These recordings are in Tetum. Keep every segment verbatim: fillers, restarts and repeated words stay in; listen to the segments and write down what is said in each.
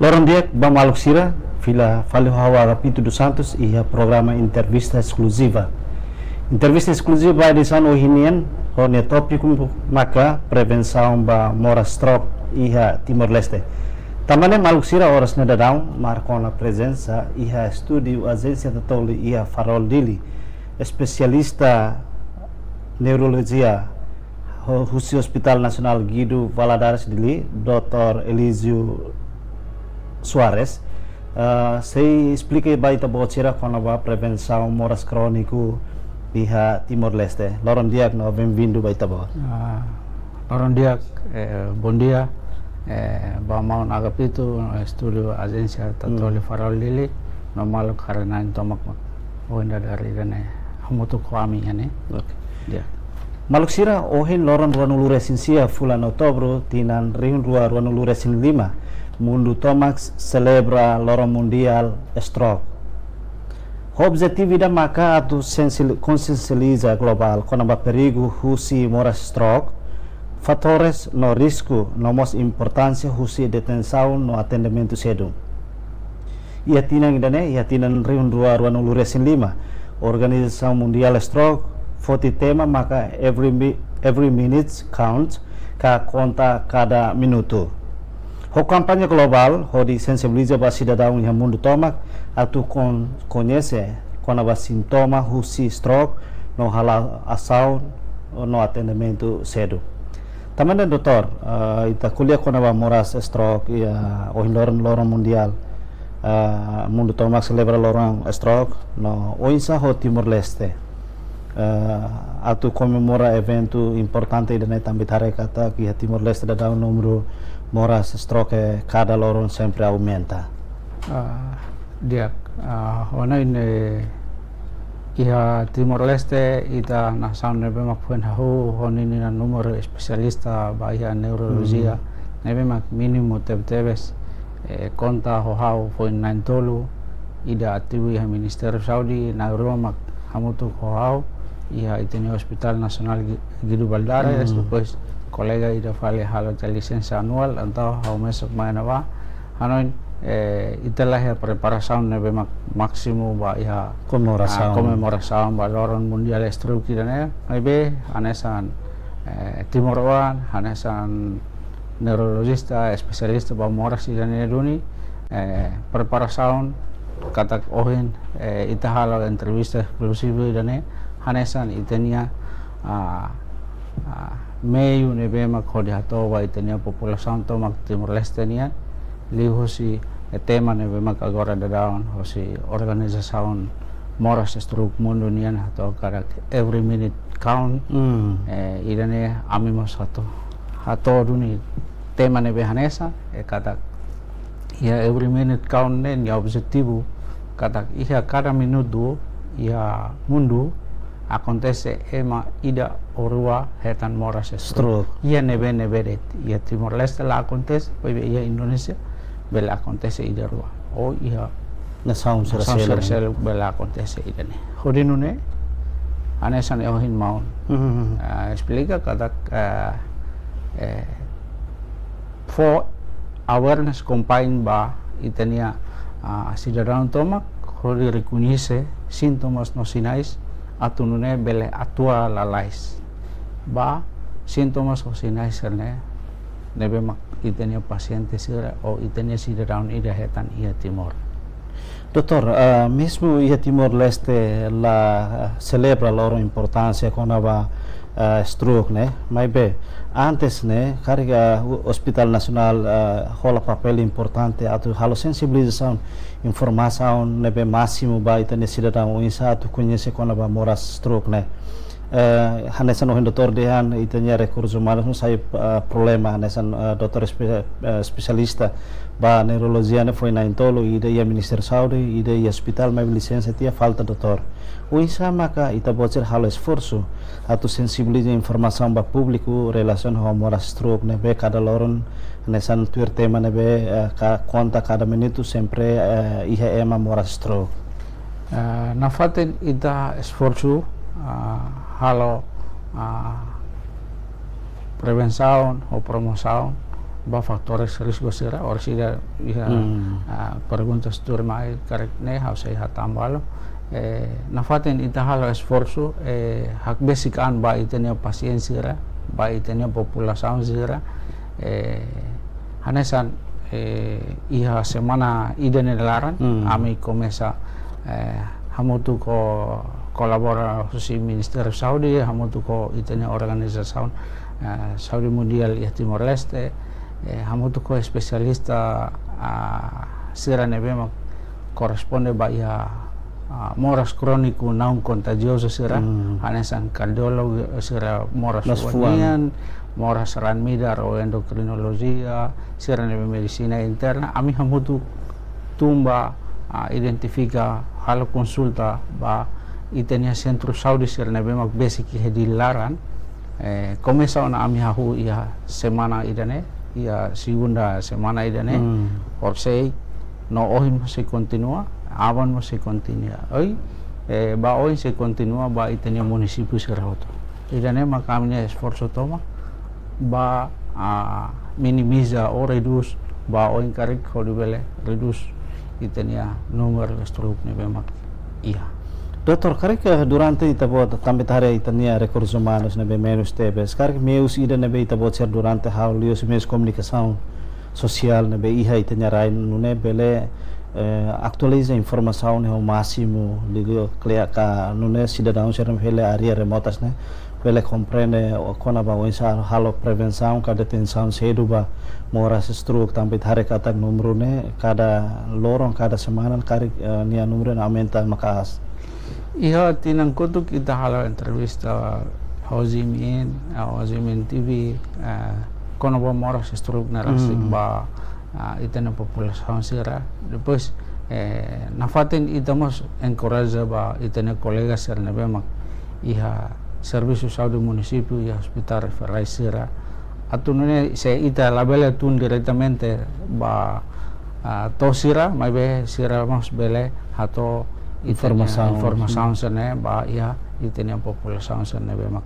Loron di'ak ba maluk sira, fila fali ho ha'u Agapito dos Santos iha programa Entrevista Eskluziva. Entrevista Eskluziva edisaun ohin nian, ho nia tópiku maka prevensaun ba moras stroke iha Timor-Leste. Tanba ne'e maluk sira oras ne'e daudaun marka ona prezensa iha estúdiu Ajénsia Tatoli iha Farol, Dili, espesialista neurolojia ho-, husi Hospital Nasionál Guido Valadares, Dili, doutór Elísio Soares, eh, sei esplika ba ita-boot sira kona-ba prevensaun moras króniku iha Timor-Leste. Loron di'ak no benvindu ba ita-boot. Ah, loron di'ak, eh, bondia, eh, ba maun Agapito, eh, estúdiu Ajénsia Tatoli, hmm, Farol, Dili, no maluk haree-na'in tomak mak ohin daudaun ida-ne'e hamutuk ho ami iha ne'e. Oke. Di'ak. Maluk sira, ohin loron ruanulu-resin-sia fulan Outubru, tinan rihun rua ruanulu-resin-lima, mundu tomak selebra Loron Mundiál Stroke. Ho objetivu ida maka atu sensil-, konsiensializa globál kona-ba perigu husi moras stroke, fatores no risku, no mós importánsia husi detensaun no atendimentu sedu. Iha tinan ida-ne'e, iha tinan rihun rua ruanulu-resin-lima, Organizasaun Mundiál Stroke foti tema maka every mi-, every minute counts, ka konta kada minutu. Ho kampaña globál hodi sensibiliza ba sidadaun iha mundu tomak atu kon-, koñese kona-ba sintoma husi stroke no halo asaun no atendimentu sedu. Tanba ne'e, doutór, eh, ita ko'alia kona-ba moras stroke iha ohin loron, loron mundiál, eh, mundu tomak selebra loron stroke, no oinsá ho Timor-Leste, eh, atu komemora eventu importante ida-ne'e tanba ita haree katak iha Timor-Leste daudaun númeru moras stroke kada loron sempre aumenta. Ah, di'ak, ah, ho hanoin, eh, iha Timor-Leste ita nasaun ne'ebé mak foin hahú ho ninia númeru espesialista ba iha neurolojia, hmm, ne'ebé mak mínimu tebetebes, eh, konta ho ha'u foin na'in-tolu, ida ativu iha Ministériu Saúde, na'in-rua mak hamutuk ho ha'u iha ita-nia Hospital Nasionál Gi-, Guido Valadares, hmm, depois kolega ida fali halo tiha lisensa anuál, entaun ha'u mesak mai ne'ebá, hanoin, eh, ita la iha preparasaun ne'ebé mak-, másimu ba iha, komemorasaun, ah, komemorasaun ba Loron Mundiál Stroke ida-ne'e, maibé hanesan, eh, timoroan, hanesan neurolojista, espesialista ba moras ida-ne'e duni, eh, preparasaun katak ohin, eh, ita halo entrevista eskluzivu ida-ne'e, hanesan ita-nia, ah, ah, meiu ne'ebé mak hodi hato'o ba ita-nia populasaun tomak Timor-Leste nian, liuhusi, eh, tema ne'ebé mak agora daudaun husi organizasaun moras stroke mundu nian hato'o katak every minute count. Hmm. Eh, ida-ne'e ami mós hato'o, hato'o duni tema ne'ebé hanesan, eh, katak iha every minute count ne'e nia objetivu katak iha kada minutu iha mundu akontese ema ida ou rua hetan moras stroke. Stroke. Iha ne'ebé-ne'ebé de'it. Iha Timor-Leste la akontese, maibé iha Indonézia bele akontese ida rua. Ou iha nasaun, nasaun sira seluk, sira seluk bele akontese ida-ne'e. Hodi nune'e, hanesan ohin maun, hmm, ah, esplika katak, ah, eh, fó awareness campaign ba ita-nia, ah, sidadaun tomak, hodi rekoñese sintomas no sinais, atu nune'e bele atua lalais ba sintomas ou sinais sira-ne'e, ne'ebé mak ita-nia pasiente sira ou ita-nia sidadaun ida hetan iha Timor. Doutór, ah, mezmu iha Timor-Leste la, ah, selebra loron importánsia kona-ba, ah, stroke ne'e, maibé antes ne'e, karik, ah, o-, Hospital Nasionál, ah, hola papél importante atu halo sensibilizasaun, informasaun ne'ebé másimu ba ita-nia sidadaun oinsá atu koñese kona-ba moras stroke ne'e. Eh, hanesan ohin doutór dehan, ita-nia rekursus umanus mós sai, eh, problema, hanesan, eh, doutór espe-, eh, espesialista ba neurolojia ne'e foin na'in-tolu, ida iha Ministériu Saúde, ida iha ospitál, maibé lisensa tiha, falta doutór. Oinsá maka ita-boot sira halo esforsu atu sensibiliza informasaun ba públiku relasiona ho moras stroke ne'ebé kada loron, hanesan tuir tema ne'ebé, eh, ka-, konta kada minutu sempre, eh, iha ema moras stroke. Eh, nafatin ita esforsu, ah, halo, ah, prevensaun ou promosaun, ba fatores risku sira, orsida iha, hmm, ah, perguntas tuirmai karik ne'e, ha'u sei hatán ba lo. Eh, nafatin ita halo esforsu, eh, hakbesik an ba ita-nia pasiente sira, ba ita-nia populasaun sira, eh, hanesan, eh, iha semana ida-ne'e laran, hmm, ami komesa, eh, hamutuk ho kolabora husi Ministériu Saúde, hamutuk ho ita-nia organizasaun, eh, Saúde Mundiál iha Timor-Leste, eh, hamutuk ho espesialista, ah, sira ne'ebé mak korresponde ba iha, ah, moras króniku naun kontajiozu sira, hmm, hanesan kardiólogu sira moras, moras fuan, fuan nian, moras raan-midar ou endokrinolojia, sira ne'ebé medisina interna, ami hamutuk tun ba, ah, identifika, halo konsulta ba ita-nia sentru saúde sira ne'ebé mak besik iha Dili laran, eh, komesa ona ami hahú iha semana ida-ne'e, iha segunda semana ida-ne'e, hmm, horisehik, no ohin mós sei kontinua, aban mós sei kontinua. Oin, eh, ba oin sei kontinua ba ita-nia munisípiu sira hotu. Ida-ne'e maka ami-nia esforsu tomak ba, ah, minimiza ou redús ba oin karik hodi bele redús ita-nia númeru stroke ne'ebé mak iha. Doutór, karik, eh, durante ita-boot, tanba ita haree ita-nia rekursus umanus ne'ebé menus tebes, karik meius ida ne'ebé ita-boot sira durante halo liuhusi meius komunikasaun sosiál ne'ebé iha ita-nia rain nune'e bele, eh, atualiza informasaun ne'e ho másimu, liga kle'ak ka nune'e sidadaun sira ne'ebé iha área remotas ne'e bele komprende kona-ba oinsá halo prevensaun ka detensaun sedu ba moras stroke, tanba ita haree katak númeru ne'e kada loron, kada semana karik, eh, nia númeru ne'e aumenta maka'as. Iha tinan kotuk ita halo entrevista ho Zimin, eh, ho Zimin T V, eh, kona-ba moras stroke ne'e rasik, hmm, ba, ah, ita-nia populasaun sira. Depois, eh, nafatin ita mós enkoraja ba ita-nia kolega sira ne'ebé mak iha servisu saúde munisípiu, iha ospitál referál sira. Atu nune'e se ita labele tun diretamente ba, ah, to'o sira, maibé sira mós bele hato'o ita-nia informasaun, informasaun sira-ne'e ba iha ita-nia populasaun sira ne'ebé mak,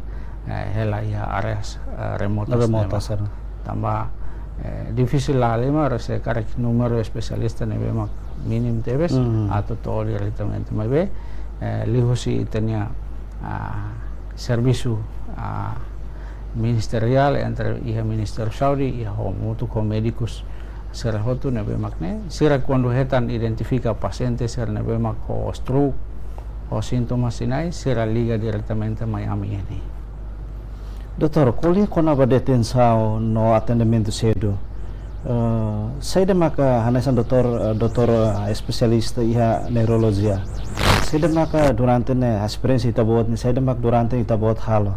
eh, hela iha áreas, eh, remotas, remotas ne'ebá. Tanba, eh, difisil la lima, rese karik númeru espesialista ne'ebé mak mínimu tebes, hmm, atu to'o diretamente. Maibé, eh, liuhusi ita-nia, ah, servisu, ah, ministeriál entre iha Ministériu Saúde, iha hamutuk ho médikus sira hotu ne'ebé mak ne'e, sira kuandu hetan identifika pasiente sira ne'ebé mak ho stroke, ho sintomas sinais, sira liga diretamente mai ami iha ne'e. Doutór, ko'alia kona-ba detensaun no atendimentu sedu. Eh, saida maka hanesan doutór, eh, doutór, eh, espesialista iha neurolojia. Saida maka durante ne'e esperiénsia ita-boot ne'e, saida maka durante ita-boot halo.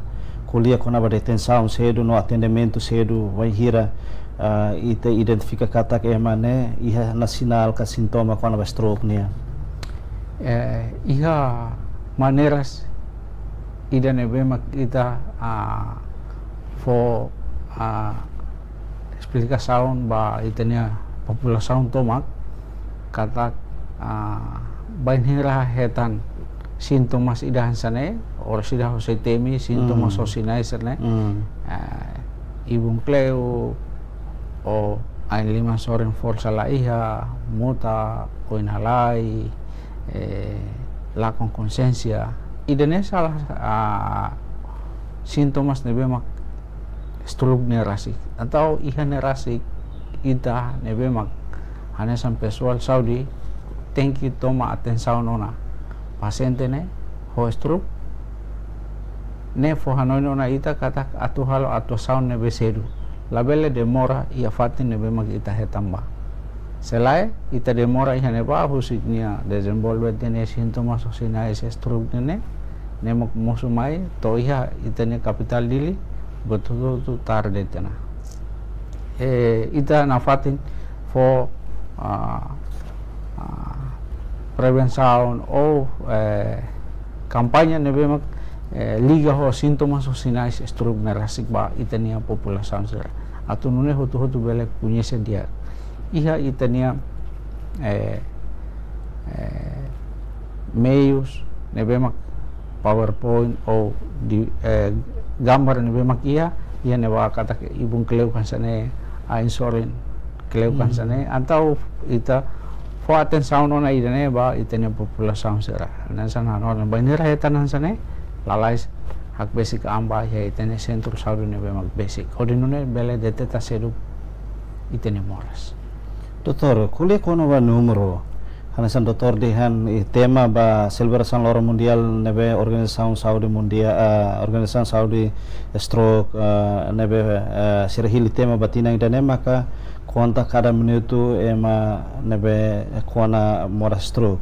Ko'alia kona-ba detensaun sedu no atendimentu sedu, bainhira, eh, ita identifika katak ema ne'e iha ona sinál ka sintoma kona-ba stroke nian. Eh, iha maneiras ida ne'ebé mak ita, ah, fó, ah, esplikasaun ba ita-nia populasaun tomak, katak, ah, bainhira hetan sintomas ida hanesan ne'e, oras ida ha'u sei temi sintomas, hmm, ho sinais sira-ne'e. Hmm. Ah, ibun kleur, ou ain-liman sorin forsa la iha, muta, oin halai, eh, lakon konsiénsia. Ida-ne'e salah, ah, sintomas ne'ebé mak stroke ne'e rasik. Atau iha ne'e rasik ita ne'ebé mak hanesan pesoál saúde tenke toma atensaun ona pasiente ne'e ho stroke ne'e fó hanoin ona ita katak atu halo atuasaun ne'ebé sedu. Labele demora iha fatin ne'ebé mak ita hetan ba. Se lae, ita demora iha ne'ebá husik nia dezenvolve ita-nia sintomas ou sinais stroke ne'e, ne'e mak mosu mai to'o iha ita-nia kapitál Dili, buat hotu-hotu tarde tiha ona. Eh, ita nafatin fó, ah, ah, prevensaun ou, eh, kampaña ne'ebé mak, eh, liga ho sintomas ou sinais stroke ne'e rasik ba ita-nia populasaun sira. Atu nune'e hotu-hotu bele koñese di'ak. Iha ita-nia, eh, eh, meius ne'ebé mak PowerPoint ou di, eh, gambar ne'ebé mak iha, iha ne'ebá katak ibun kleur hanesan ne'e, a insulin kleukan hanesan ne'e, entaun ita fó atensaun ona ida-ne'e ba ita-nia populasaun sira. Hanesan hanorin bainhira hetan hanesan ne'e, lalais hakbesik an ba iha ita-nia sentru saúde ne'ebé mak besik, hodi nune'e bele deteta seluk ita-nia moras. Doutór, ko'alia kona-ba númeru. Hanesan doutór dehan, eh, tema ba selebrasaun loron mundiál ne'ebé Organizasaun Saúde Mundiál, eh, Organizasaun Saúde Stroke, eh, ne'ebé, eh, sira hili tema ba tinan ida-ne'e maka konta kada minutu ema ne'ebé kona moras stroke.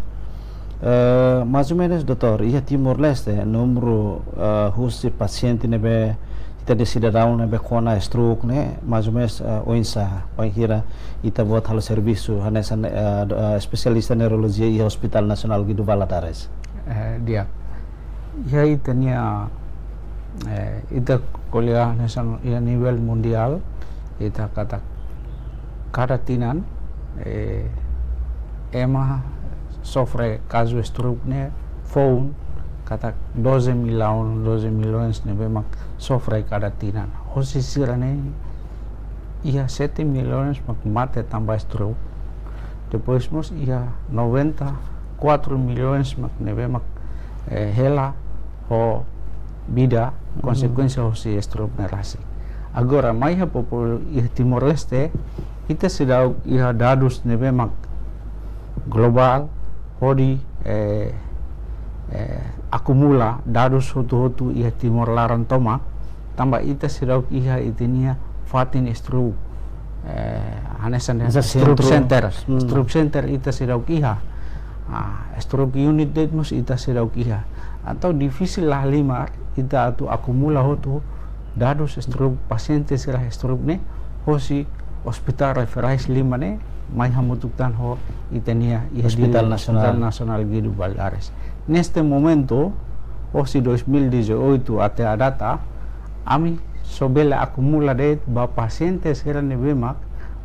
Eh, mais ou menus, doutór, iha Timor-Leste, númeru, eh, husi pasiente ne'ebé ita-nia sidadaun ne'ebé kona stroke ne'e, mais ou menus, eh, oinsá, bainhira ita-boot halo servisu hanesan, eh, do-, eh, espesialista neurolojia iha Hospital Nasionál Guido Valadares. Eh, di'ak. Iha ita-nia, eh, ita ko'alia hanesan iha nivel mundiál, ita katak kada tinan, eh, ema sofre kazu stroke ne'e foun katak doze millaun, doze milhões ne'ebé mak sofre kada tinan. Hosi sira-ne'e iha sete milhões mak mate tanba stroke. Depois mós iha noventa e quatro milhões mak ne'ebé mak, eh, hela ho vida konsekuénsia hosi stroke ne'e rasik. Agora, mai iha popul-, iha Timor-Leste, ita seidauk iha dadus ne'ebé mak globál, hodi, eh, eh, akumula dadus hotu-hotu iha Timor laran tomak, tanba ita seidauk iha ita-nia fatin stroke, eh, hanesan dehan stroke center. Stroke center ita seidauk iha. Ah, stroke unit de'it mós ita seidauk iha. Entaun difisil la halimar ita atu akumula hotu dadus stroke, pasiente sira stroke ne'e hosi hospitál referais lima ne'e mai hamutuk tan ho ita-nia iha Hospitál Nasionál Guido Valadares. Neste momento, hosi dois mil e dezoito até à data, ami só bele akumula de'it ba pasiente sira ne'ebé mak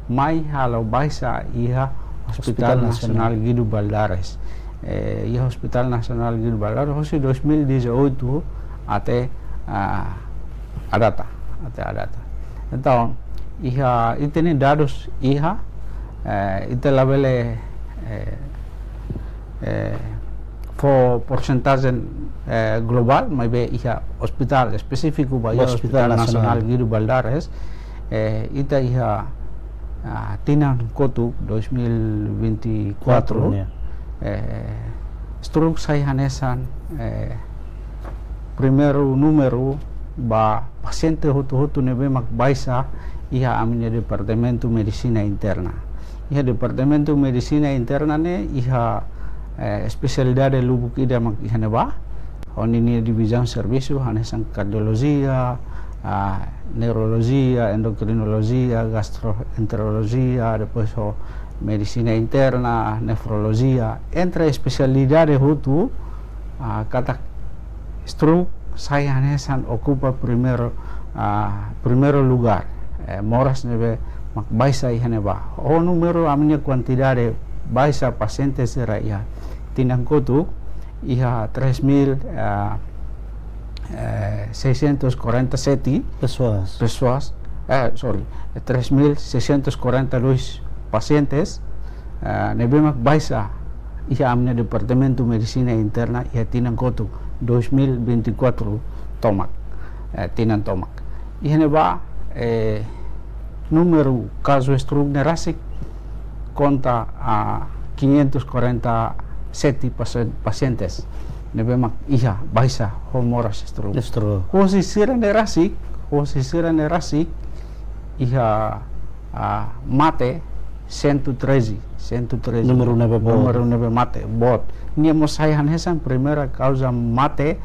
mai halo baixa iha Hospitál Nasionál Guido Valadares. Eh, iha Hospitál Nasionál Guido Valadares, hosi dois mil e dezoito até, ah, à data, até à data. Entaun, iha, ita-nia dadus iha, eh, ita labele, eh, eh, fó porsentajen, eh, globál, maibé iha hospitál espesífiku ba iha Hospitál Nasionál Guido Valadares, eh, ita iha, ah, tinan kotuk dois mil e vinte e quatro, eh, stroke sai hanesan, eh, primeiru númeru ba pasiente hotu-hotu ne'ebé mak baixa iha ami-nia Departamentu Medisina Interna. Iha Departamentu Medisina Interna ne'e iha, eh, espesialidade lubuk ida mak iha ne'ebá. Ho ninia divizaun servisu hanesan kardiolojia, ah, neurolojia, endokrinolojia, gastroenterolojia, depois ho medisina interna, nefrolojia. Entre espesialidade hotu, ah, katak stroke sai hanesan okupa primeiru, ah, primeiru lugár. Eh, moras ne'ebé mak baixa iha ne'ebá. Ho númeru ami-nia kuantidade baixa pasiente sira iha tinan kotuk iha três mil, ah, eh, seiscentos e quarenta e sete pessoas. Pessoas, eh, sorry, três mil seiscentos e quarenta e dois pacientes, eh, ne'ebé mak baixa iha ami-nia Departamentu Medisina Interna iha tinan kotuk dois mil e vinte e quatro tomak, eh, tinan tomak. Iha ne'ebá, eh, númeru kazu stroke ne'e rasik konta a quinhentos e quarenta e sete pasen-, pacientes ne'ebé mak iha baixa ho moras stroke. Stroke. Hosi sira-ne'e rasik, hosi sira-ne'e rasik iha, ah, mate cento e treze, cento e treze. Númeru ne'ebé boot. Númeru ne'ebé mate boot. Nia mós sai hanesan primeira kauza mate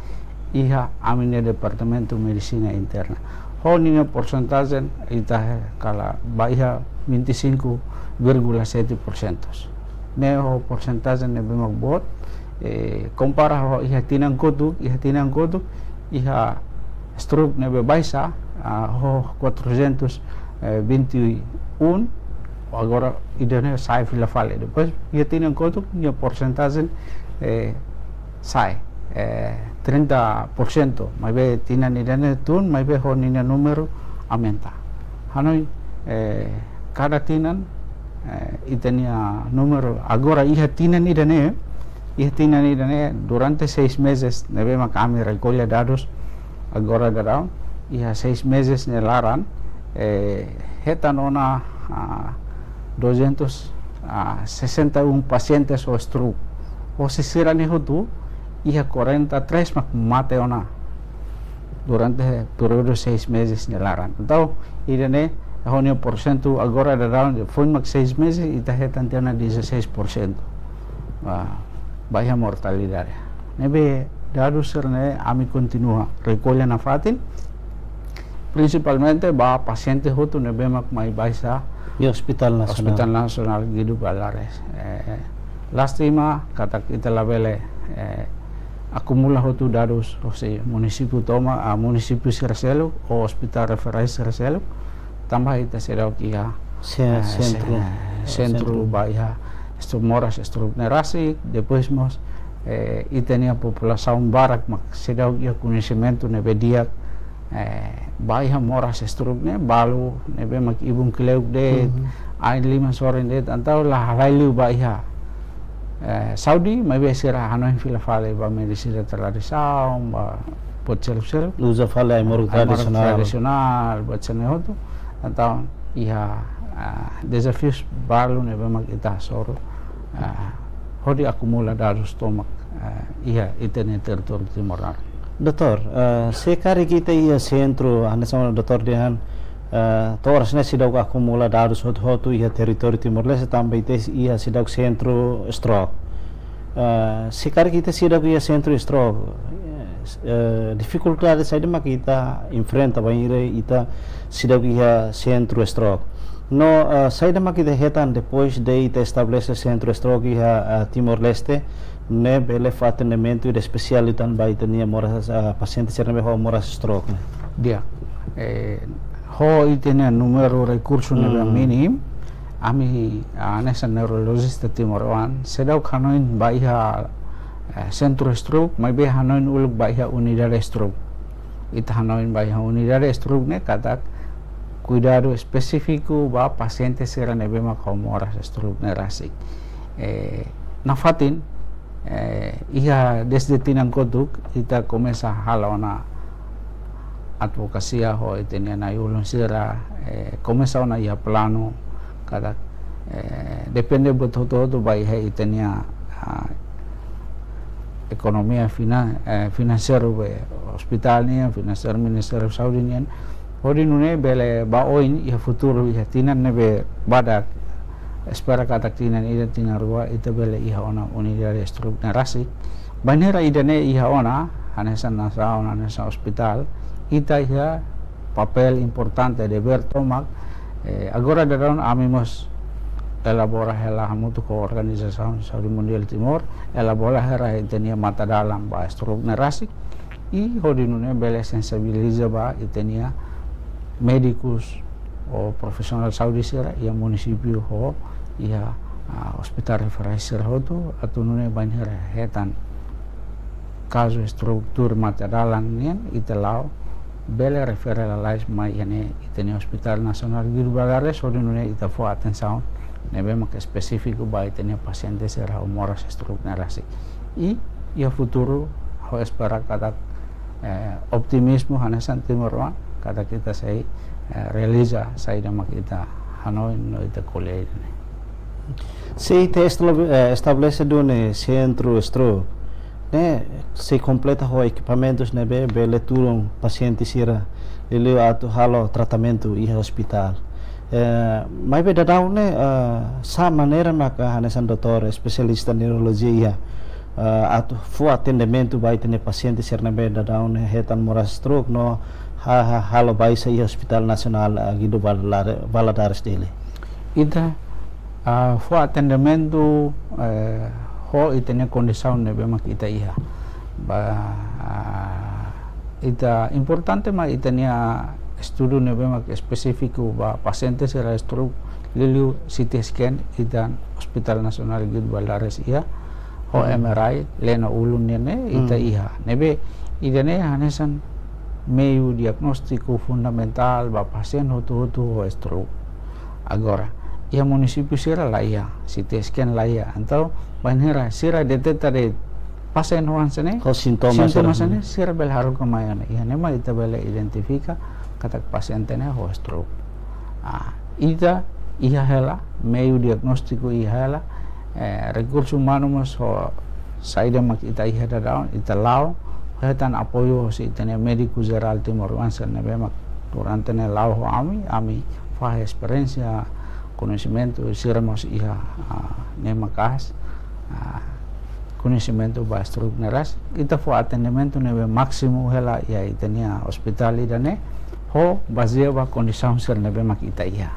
iha ami-nia Departamentu Medisina Interna. Ho ninia porsentajen ita kala ba iha vinte e cinco vírgula sete por cento. Ne'e ho porsentajen ne'ebé mak boot, eh, kompara ho iha tinan kotuk, iha tinan kotuk, iha stroke ne'ebé baixa, ah, ho quatrocentos e vinte e um, agora ida-ne'e sai fila fali. Depois, iha tinan kotuk, nia porsentajen, eh, sai, eh, trinta por cento, maibé tinan ida-ne'e tun, maibé ho ninia númeru aumenta. Hanoin, eh, kada tinan, eh, ita-nia númeru agora iha tinan ida-ne'e, iha tinan ida-ne'e durante seis meses ne'ebé mak ami rekolla dadus agora daudaun, iha seis meses nia laran, eh, hetan ona, ah, duzentos sessenta e um pacientes ho stroke. Ho sira-ne'e hotu, iha quarenta e três mak mate ona durante períodu seis meses nia laran. Entaun, ida-ne'e, ho nia porsentu agora daudaun, foin mak seis meses, ita hetan tiha ona dezasseis por cento. Ah, ba iha mortalidade. Ne'ebé dadus sira-ne'e ami kontinua rekolla nafatin, prinsipalmente ba pasiente hotu ne'ebé mak mai baixa Hospital Nasionál. Hospital Nasionál Guido Valadares. Eh, lástima katak ita labele, eh, akumula hotu dadus hosi munisípiu tomak, ah, munisípiu sira seluk, ou hospital referénsia sira seluk, tanba ita seidauk iha, se-, eh, se-, sentru. Eh, sentru, sentru ba iha stroke, moras stroke ne'e rasik, depois mós, eh, ita-nia populasaun barak mak seidauk iha koñesimentu ne'ebé di'ak, eh, ba iha moras stroke ne'e, balu ne'ebé mak ibun kle'uk de'it, mhm, ain liman sorin de'it, entaun la halai liu ba iha, eh, saúde, maibé sira hanoin fila fali ba medisina tradisaun, ba buat seluk-seluk. Uza fali ai-moruk, ai-moruk tradisionál. Tradisionál, buat sira-ne'e hotu. Entaun, iha, ah, dezafius balu ne'ebé mak ita hasoru, ah, hodi akumula dadus tomak, ah, iha ita-nia territóriu Timor-Leste. Doutór, ah, se karik ita iha sentru, hanesan doutór dehan, ah, to'o oras ne'e seidauk akumula dadus hotu-hotu iha territóriu Timor-Leste, tanba ita iha seidauk sentru stroke. Ah, se karik ita seidauk iha sentru stroke, eh, difikuldade saida mak ita enfrenta bainhira ita seidauk iha sentru stroke? No, ah, saida mak ita hetan depois de ita estabelese sentru stroke iha, ah, Timor-Leste, ne'e bele fó atendimentu ida espesiál liután ba ita-nia moras, ah, pasiente sira ne'ebé ho moras stroke ne'e? Di'ak, eh, ho ita-nia númeru rekursu ne'ebé, hmm, mínimu, ami, ah, hanesan neurolojista timoroan, seidauk hanoin ba iha, eh, sentru stroke, maibé hanoin uluk ba iha unidade stroke. Ita hanoin ba iha unidade stroke ne'e katak kuidadu espesífiku ba pasiente sira ne'ebé mak ho moras stroke ne'e rasik. Eh, nafatin, eh, iha dezde tinan kotuk, ita komesa halo ona advokasia ho ita-nia na'i-ulun sira, eh, komesa ona iha planu, katak, eh, depende buat hotu-hotu ba iha ita-nia, ah, ekonomia finan-, eh, finanseiru be hospitál nian, finanseiru Ministériu Saúde nian. Hodi nune'e bele ba oin iha futuru, iha tinan ne'ebé badak, espera katak tinan ida, tinan rua, ita bele iha ona unidade stroke ne'e rasik. Bainhira ida-ne'e iha ona, hanesan nasaun, hanesan ospitál, ita iha papél importante, devér tomak, eh, agora daudaun ami mós elabora hela hamutuk ho Organizasaun Saúde Mundiál Timor, elabora hela ita-nia matadalan ba stroke ne'e rasik, i hodi nune'e bele sensibiliza ba ita-nia médikus ou profisionál saúde sira iha munisípiu ho iha, ah, ospitál referénsia sira hotu, atu nune'e bainhira hetan kazu stroke tuur matadalan nian, ita la'o bele refere lalais mai iha ne'e ita-nia Hospital Nasionál Guido Valadares, hodi nune'e ita fó atensaun ne'ebé mak espesífiku ba ita-nia pasiente sira ho moras stroke ne'e rasik. I iha futuru, ha'u espera katak, eh, otimizmu hanesan timoroan, katak ita sei, eh, realiza saida mak ita hanoin no ita ko'alia ne'e. Se ita estabele-, eh, estabelese duni sentru stroke ne'e, sei kompleta ho ekipamentus ne'ebé bele tulun pasiente sira liuliu atu halo tratamentu iha ospitál. Eh, maibé daudaun ne'e, eh, sá maneira maka hanesan doutór espesialista neurolojia iha, eh, atu fó atendimentu ba ita-nia pasiente sira ne'ebé daudaun ne'e hetan moras stroke no ha-, ha-, halo baixa iha Hospital Nasionál, eh, Guido Valada-, Valadares, Dili? Ita, ah, fó atendimentu, eh, ho ita-nia kondisaun ne'ebé mak ita iha. Ba, ah, ita importante mak ita-nia estudu ne'ebé mak espesífiku ba pasiente sira stroke, liuliu C T scan, ita Hospital Nasionál Guido Valadares iha, ho, hmm, M R I, lena ulun nian ne'e, ita, hmm, iha. Ne'ebé, ida-ne'e hanesan meiu diagnóstiku fundamentál ba pasiente hotu-hotu ho stroke. Agora, iha munisípiu sira la iha, C T scan la iha. Entaun, bainhira sira deteta de'it pasiente hanesan ne'e, ho sintoma sira, sira bele haruka mai ona. Iha ne'e mak ita bele identifika katak pasiente ne'e ho stroke. Ah, ita iha hela, meiu diagnóstiku iha hela, eh, rekursu umanu mós ho saida mak ita iha daudaun, ita la'o, hetan apoiu husi ita-nia médiku jerál timoroan sira ne'ebé mak durante ne'e la'o ho ami, ami fahe esperiénsia, koñesimentu, sira mós iha, ah, ne'e maka'as, ah, koñesimentu ba stroke ne'e rasik, ita fó atendimentu ne'ebé másimu hela iha ita-nia ospitál ida-ne'e, ho bazeia ba kondisaun sira ne'ebé mak ita iha.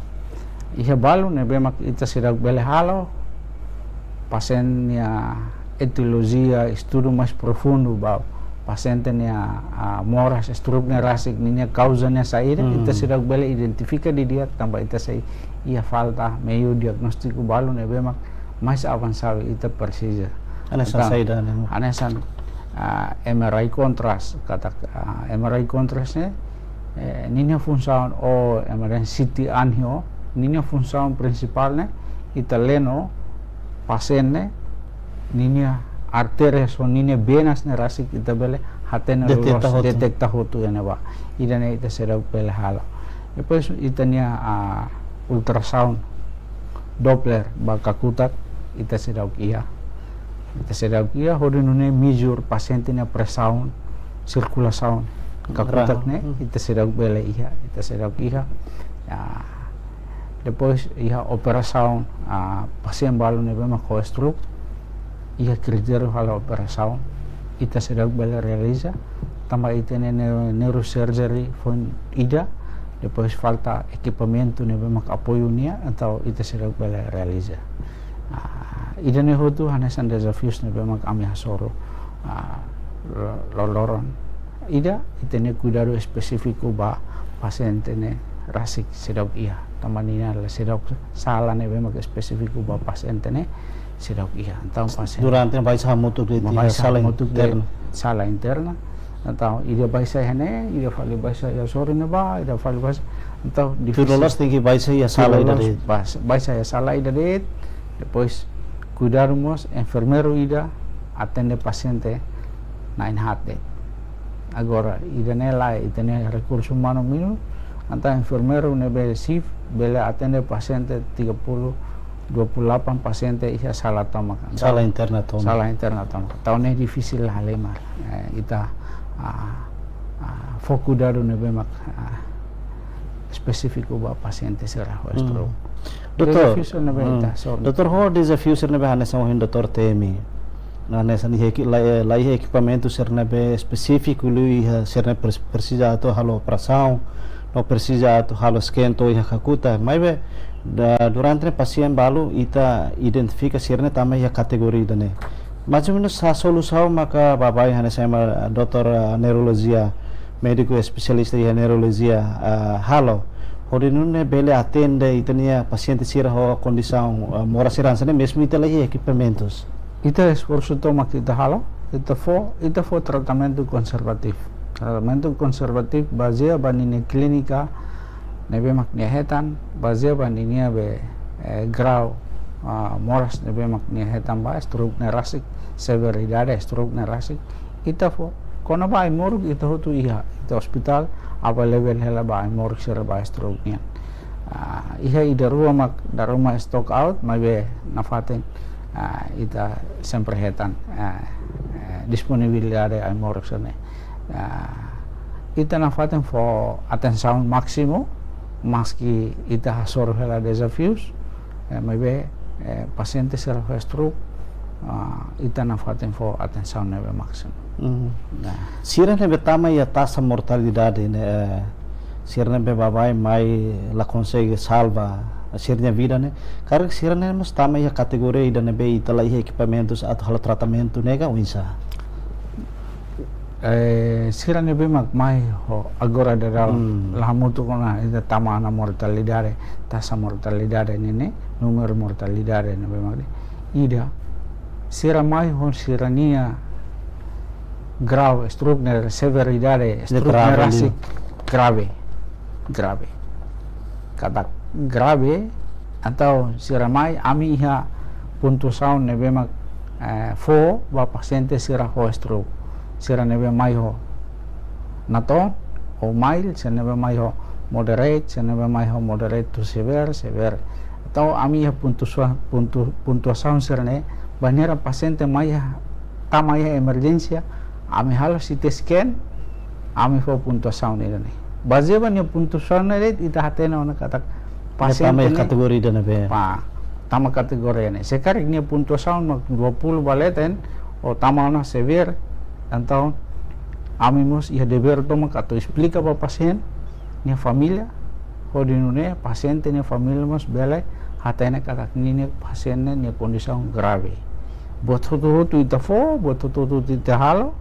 Iha balu ne'ebé mak ita seidauk bele halo pasiente nia etiolojia, estudu mais profundu ba pasiente nia, ah, moras stroke ne'e rasik ninia kauza ne'e saida, hmm, ita seidauk bele identifika didi'ak tanba ita sei iha falta meiu diagnóstiku balu ne'ebé mak mais avansadu ita presiza. Hanesan, entaun, saida ne'e? Hanesan, ah, M R I contrast, katak, ah, M R I contrast ne'e, eh, ninia funsaun, ou M R I C T angio, ninia funsaun prinsipál ne'e, ita leno pasiente ne'e, ninia artérias ho ninia venas ne'e rasik ita bele hatene, deteta loos, hotu, deteta hotu iha ne'ebá. Ida-ne'e ita seidauk bele halo. Depois ita-nia, ah, ultrasound Doppler ba kakutak ita seidauk iha. Ita seidauk iha hodi nune'e measure pasiente nia presaun, sirkulasaun kakutak ne'e, hmm, ita seidauk bele iha, ita seidauk iha. Ya, depois iha operasaun, ah, pasiente balu ne'ebé mak ho stroke, iha kritériu halo operasaun, ita seidauk bele realiza, tanba ita-nia neu-, neurosurgery foin ida, depois falta ekipamentu ne'ebé mak apoiu nia, entaun ita seidauk bele realiza. Ah, ida-ne'e hotu hanesan dezafius ne'ebé mak ami hasoru, ah, lo-, loroloron. Ida, ita-nia kuidadu espesífiku ba pasiente ne'e rasik seidauk iha. Tanba ninia la seidauk, sala ne'ebé mak espesífiku ba pasiente ne'e seidauk iha. Entaun pasiente durante baixa hamutuk de'it, baixa iha sala hamutuk de'it interna, sala interna. Entaun ida baixa iha ne'e, ida fali baixa iha sorin ne'ebá, ida fali baixa. Entaun tuir loloos tenke baixa iha sala ida de'it. Baixa, baixa iha sala ida de'it. Depois kuidadu mós enfermeiru ida atende pasiente na'in-haat de'it. Agora ida-ne'e lae, ita-nia rekursu umanu minu, entaun enfermeiru ne'ebé shift bele atende pasiente tiga puluh, dua puluh delapan pasiente iha sala tomak. Entaun sala interna tomak. Sala interna tomak. Entaun ne'e difisil halimar. Eh, ita, ah, ah, fó kuidadu ne'ebé mak, ah, espesífiku ba pasiente sira ho, hmm, stroke. Doutór, dezafiu sira ne'ebé, hmm, ita hasoru. Doutór, ho dezafiu sira ne'ebé hanesan ohin doutór temi. Hanesan iha eki-, la, eh, la iha ekipamentu sira ne'ebé espesífiku liu iha sira ne'ebé pres-, presiza atu halo operasaun, no presiza atu halo scan to'o iha kakutak. Maibé, da-, durante ne'e pasiente balu ita identifika sira ne'e tama iha kategoria ida-ne'e. Mais ou menus sá solusaun maka baibain hanesan ema, doutór, ah, neurolojia, médiku espesialista iha neurolojia, ah, halo hodi nune'e bele atende ita-nia pasiente sira ho kondisaun, ah, moras sira hanesan ne'e, mezmu ita la iha ekipamentus? Ita esforsu tomak ita halo, ita fó, ita fó tratamentu konservativu. Tratamentu konservativu bazeia ba ninia klínika ne'ebé mak nia hetan, bazeia ba ninia be, eh, grau, ah, moras ne'ebé mak nia hetan ba, stroke ne'e rasik, severidade stroke ne'e rasik. Ita fó, kona-ba ai-moruk ita hotu iha, ita ospitál available hela ba ai-moruk sira ba stroke nian. Ah, iha ida rua mak dala ruma stock out, maibé nafatin, ah, ita sempre hetan, ah, eh, disponibilidade ai-moruk sira-ne'e. Ah, ita nafatin fó atensaun másimu, maski ita hasoru hela dezafius, eh, maibé, eh, pasiente sira ho stroke, ah, ita nafatin fó atensaun ne'ebé másimu. Hmm. Nah. Sira ne'ebé tama iha taxa mortalidade ne'e, eh, sira ne'ebé baibain mai la konsege salva sira-nia vida ne'e, karik sira ne'e mós tama iha kategoria ida ne'ebé ita la iha ekipamentus atu halo tratamentu ne'e ka oinsá? Eh, sira ne'ebé mak mai ho agora daudaun, hmm, la hamutuk ona ita tama ona mortalidade, taxa mortalidade ne'e, ne'e, númeru mortalidade ne'ebé mak ne'e. Ida, sira mai ho sira-nia grau stroke ne'e, severidade stroke ne'e rasik grave. Grave. Katak grave, Entaun sira mai, ami iha pontuasaun ne'ebé mak, eh, fó ba pasiente sira ho stroke. Sira ne'ebé mai ho natoon, ou mild, sira ne'ebé mai ho moderate, sira ne'ebé mai ho moderate to severe, severe. Entaun ami iha pontuasaun, pontu-, pontuasaun sira-ne'e, bainhira pasiente mai iha, tama iha emerjénsia, ami halo C T scan, ami fó pontuasaun ida-ne'e. Bazeia ba nia pontuasaun ne'e de'it ita hatene ona katak pasiente ne'e tama iha kategoria ida-ne'ebé. Pá, tama kategoria ne'e. Se karik nia pontuasaun mak dua puluh ba leten, ou tama ona severe, entaun ami mós iha devér tomak atu esplika ba pasiente, nia família, hodi nune'e pasiente nia família mós bele hatene katak ninia pasiente nia kondisaun grave. Buat hotu-hotu ita fó, buat hotu-hotu ita halo,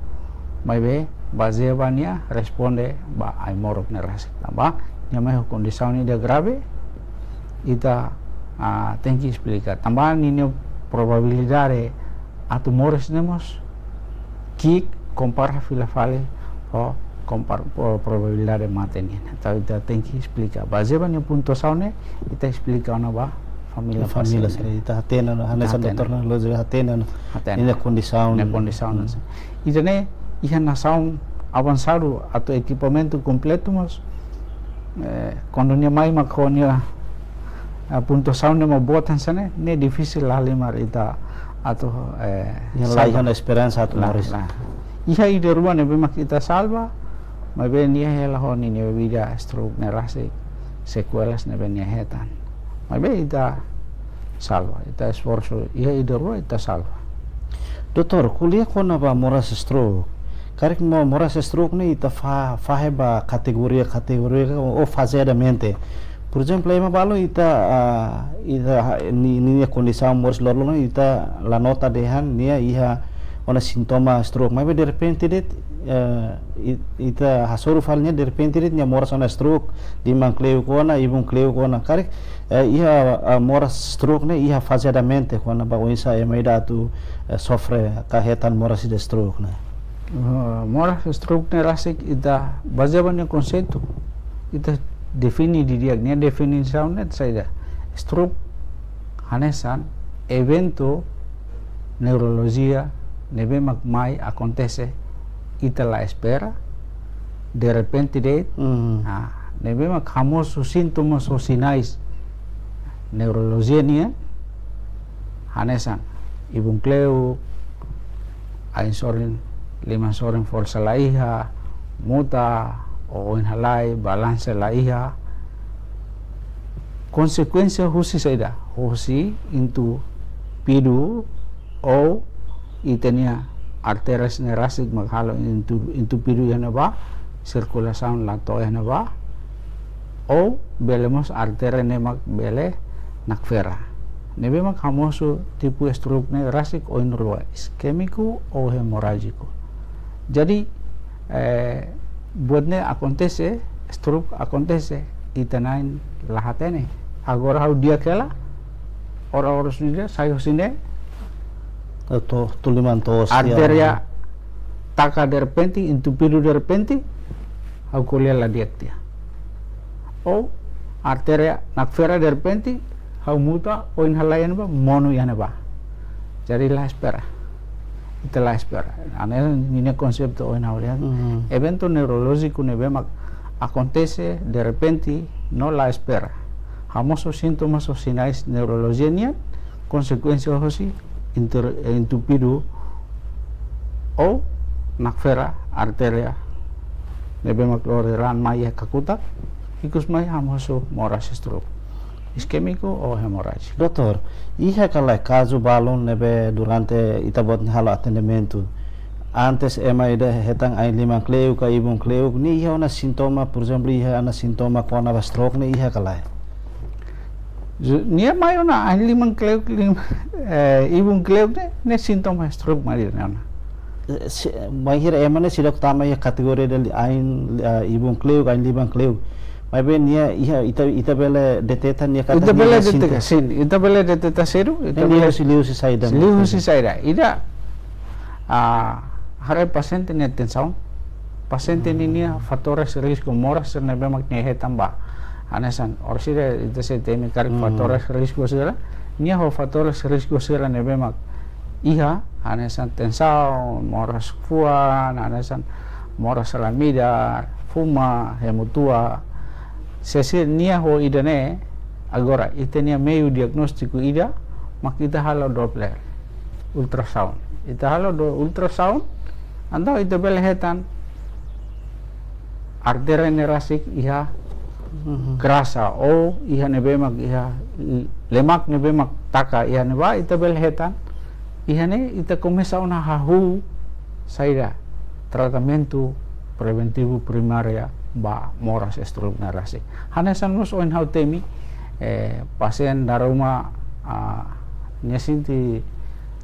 maibé bazeia ba nia responde ba ai-moruk ne'e rasik. Tanba nia mai ho kondisaun ida grave, ita, ah, tenke esplika. Tanba ninia probabilidade atu moris ne'e mós ki'ik kompara fila fali ho kompara, pro-, probabilidade mate nian. Entaun ita tenke esplika. Bazeia ba nia pontuasaun ne'e, ita esplika ona ba família pasiente. Família sira, ita hatene ona, hanesan Hatene. Doutór Ana Lúcia hatene ona. Hatene. Ninia kondisaun. Ninia kondisaun. Hmm. Ida-ne'e iha nasaun avansadu atu ekipamentu kompletu, mas, eh, kuandu nia mai mak ho nia, eh, pontuasaun ne'e mak boot hanesan ne'e, ne'e difisil halimar ita atu, eh, Nia salva. Laiha ona esperansa atu Lae, moris. Lae. Iha ida rua ne'ebé mak ita salva, maibé nia hela ho ninia vida stroke ne'e rasik, sekuelas ne'ebé nia hetan. Maibé ita salva, ita esforsu, iha ida rua ita salva. Doutór, ko'alia kona-ba moras stroke. Karik mo-, moras stroke ne'e ita fa-, fahe ba kategoria-kategoria ou fazeadamente. Por ezemplu, ema balu ita, ah, ita ha-, ni-, ninia kondisaun moris loroloron ita la nota dehan nia iha ona sintoma stroke. Maibé derrepente de'it, eh, i-, ita hasoru fali nia derrepente de'it nia moras ona stroke, liman kleuk ona, ibun kleuk ona. Karik, eh, iha, ah, moras stroke ne'e iha fazeadamente kona-ba oinsá ema ida atu, eh, sofre ka hetan moras ida stroke ne'e. Eh, moras stroke ne'e rasik ita bazeia ba nia konseitu, ita define didi'ak, nia definisaun ne'e saida. Stroke hanesan eventu neurolojia ne'ebé mak mai akontese ita la espera, derrepente de'it, Hmm. ah, ne'ebé mak hamosu sintomas ou sinais neurolojia nian, hanesan ibun kleuk, ain sorin, liman sorin forsa la iha, muta, ou oin halai, balansa la iha. Konsekuénsia husi saida? Husi entupidu ou ita-nia artérias ne'e rasik mak halo entu-, entupidu iha ne'ebá, sirkulasaun la to'o iha ne'ebá, ou bele mós artéria ne'e mak bele nakfera. Ne'ebé mak hamosu tipu stroke ne'e rasik oin rua, iskémiku ou hemorájiku. Jadi, eh, buat ne'e akontese, stroke akontese, ita na'in la hatene. Agora ha'u di'ak hela, oras-oras ne'e sai husi ne'e. To'o, to'o liman toos, ya. Artéria taka derrepente, entupidu derrepente, ha'u ko'alia la di'ak tiha. Ou artéria nakfera derrepente, ha'u muta, oin halai iha ne'ebá, monu iha ne'ebá. Jadi la espera. Ita la espera. Hanesan ninia konseitu ohin ha'u dehan. Mhm. Eventu neurolójiku ne'ebé mak akontese derrepente no la espera. Hamosu sintomas ou sinais neurolojia nian, konsekuénsia husi inter-, entupidu ou nakfera artéria ne'ebé mak lori raan mai iha kakutak, ikus mai hamosu moras stroke. Iskémiku ou hemorájiku. Doutór, iha ka lae kazu balun ne'ebé durante ita-boot nia halo atendimentu? Antes ema ida hetan ain liman kleuk ka ibun kleuk, nia iha ona sintoma, por ezemplu, iha ona sintoma kona-ba stroke ne'e iha ka lae? Ju-, nia mai ona ain liman kleuk, lim-, eh, ibun kleuk ne'e, ne'e sintoma stroke mai ida-ne'e ona. Eh, si-, bainhira ema ne'e seidauk tama iha kategoria ida ain, eh, ibun kleuk, ain liman kleuk. Maibé nia iha, ita, ita bele deteta nia katak Ita nia bele iha sinte- deteta, sin. Ita bele deteta sedu, ita Ne'e bele liuhusi, liuhusi saida, liuhusi maksudnya? Saida. Ida, ah, haree pasiente nia tensaun. Pasiente Hmm. ninia fatores risku moras sira ne'ebé mak nia hetan ba. Hanesan orsida ita sei temi karik fatores risku sira, nia ho fatores risku sira ne'ebé mak iha, hanesan tensaun, moras fuan, hanesan moras raan-midar, fuma, hemu tua. Se nia ho ida-ne'e, agora ita-nia meiu diagnóstiku ida, mak ita halo Doppler, ultrasound. Ita halo do ultrasound, entaun ita bele hetan artéria ne'e rasik iha grasa ou iha ne'ebé mak iha lemak ne'ebé mak taka iha ne'ebá, ita bele hetan. Iha ne'e ita komesa ona hahú saida tratamentu preventivu primária ba moras stroke ne'e rasik. Hanesan mós ohin ha'u temi, eh, pasiente dala ruma, ah, nia sente,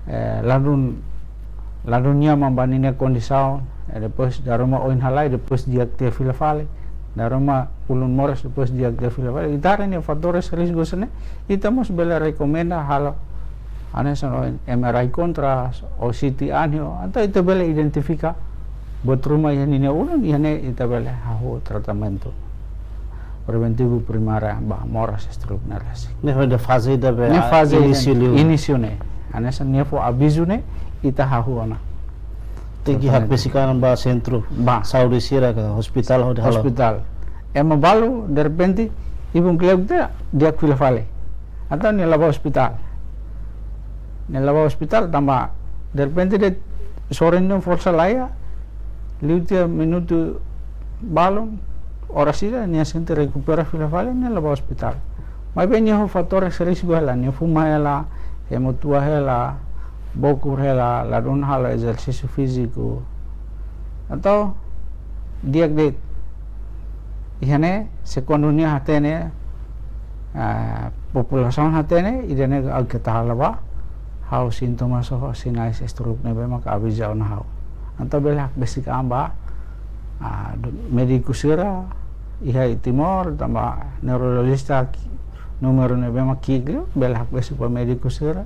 eh, ladún, ladún nyaman ba ninia kondisaun, eh, depois dala ruma oin halai, depois di'ak tiha fila fali, dala ruma ulun moras, depois di'ak tiha fila fali. Ita haree nia fatores risku sira-ne'e, ita mós bele rekomenda halo, hanesan ohin M R I contrast, ou C T angio, entaun ita bele identifika buat ruma iha ninia ulun, iha ne'e ita bele hahú tratamentu preventivu primária ba moras stroke ne'e rasik. Ne'e ho ida faze ida be, ne'e ah, faze inísiu ida liu. Inísiu ne'e. Hanesan nia fó avizu ne'e, ita hahú ona. Tenke hakbesik an ba sentru, ba, saúde sira ka ospitál hodi halo. Ospitál. Ema balu, derrepente, ibun kleur tiha, di'ak fila fali. Entaun nia la bá ospitál. Nia la bá ospitál tanba derrepente de'it sorin ne'e forsa la iha, liu tiha minutu balun, oras ida nia sente rekupera fila fali, nia la bá ospitál. Maibé nia ho fatores risku hela, nia fuma hela, hemu tua hela, bokur hela, ladún halo ezersísiu fíziku. Entaun di'ak de'it. Iha ne'e, se kuandu nia hatene, ah, populasaun hatene, ida-ne'e agora ita la bá, ha'u sintomas ou sinais stroke ne'ebé mak aviza ona ha'u. Entaun bele hakbesik an ba, ah, do-, médiku sira iha Timor, tanba neurolojista ki-, númeru ne'ebé mak ki'ik liu, bele hakbesik ba médiku sira,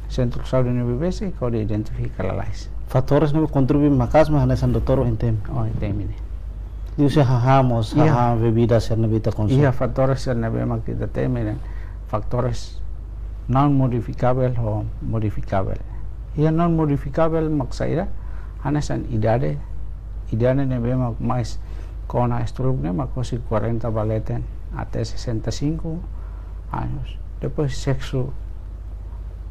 sentru saúde ne'ebé besik, hodi identifika lalais. Fatores ne'ebé kontribui maka'as mak hanesan doutór ohin temi. Ohin temi ne'e. Liuhusi hahán mós, iha, hahán, bebida sira ne'ebé ita konsome. Iha fatores sira ne'ebé mak ita temi ne'e, fatores não modificável ou modificável. Iha não modificável mak saida, hanesan idade, idade ne'ebé mak mais kona stroke ne'e mak husi quarenta ba leten até sessenta e cinco anos. Depois seksu,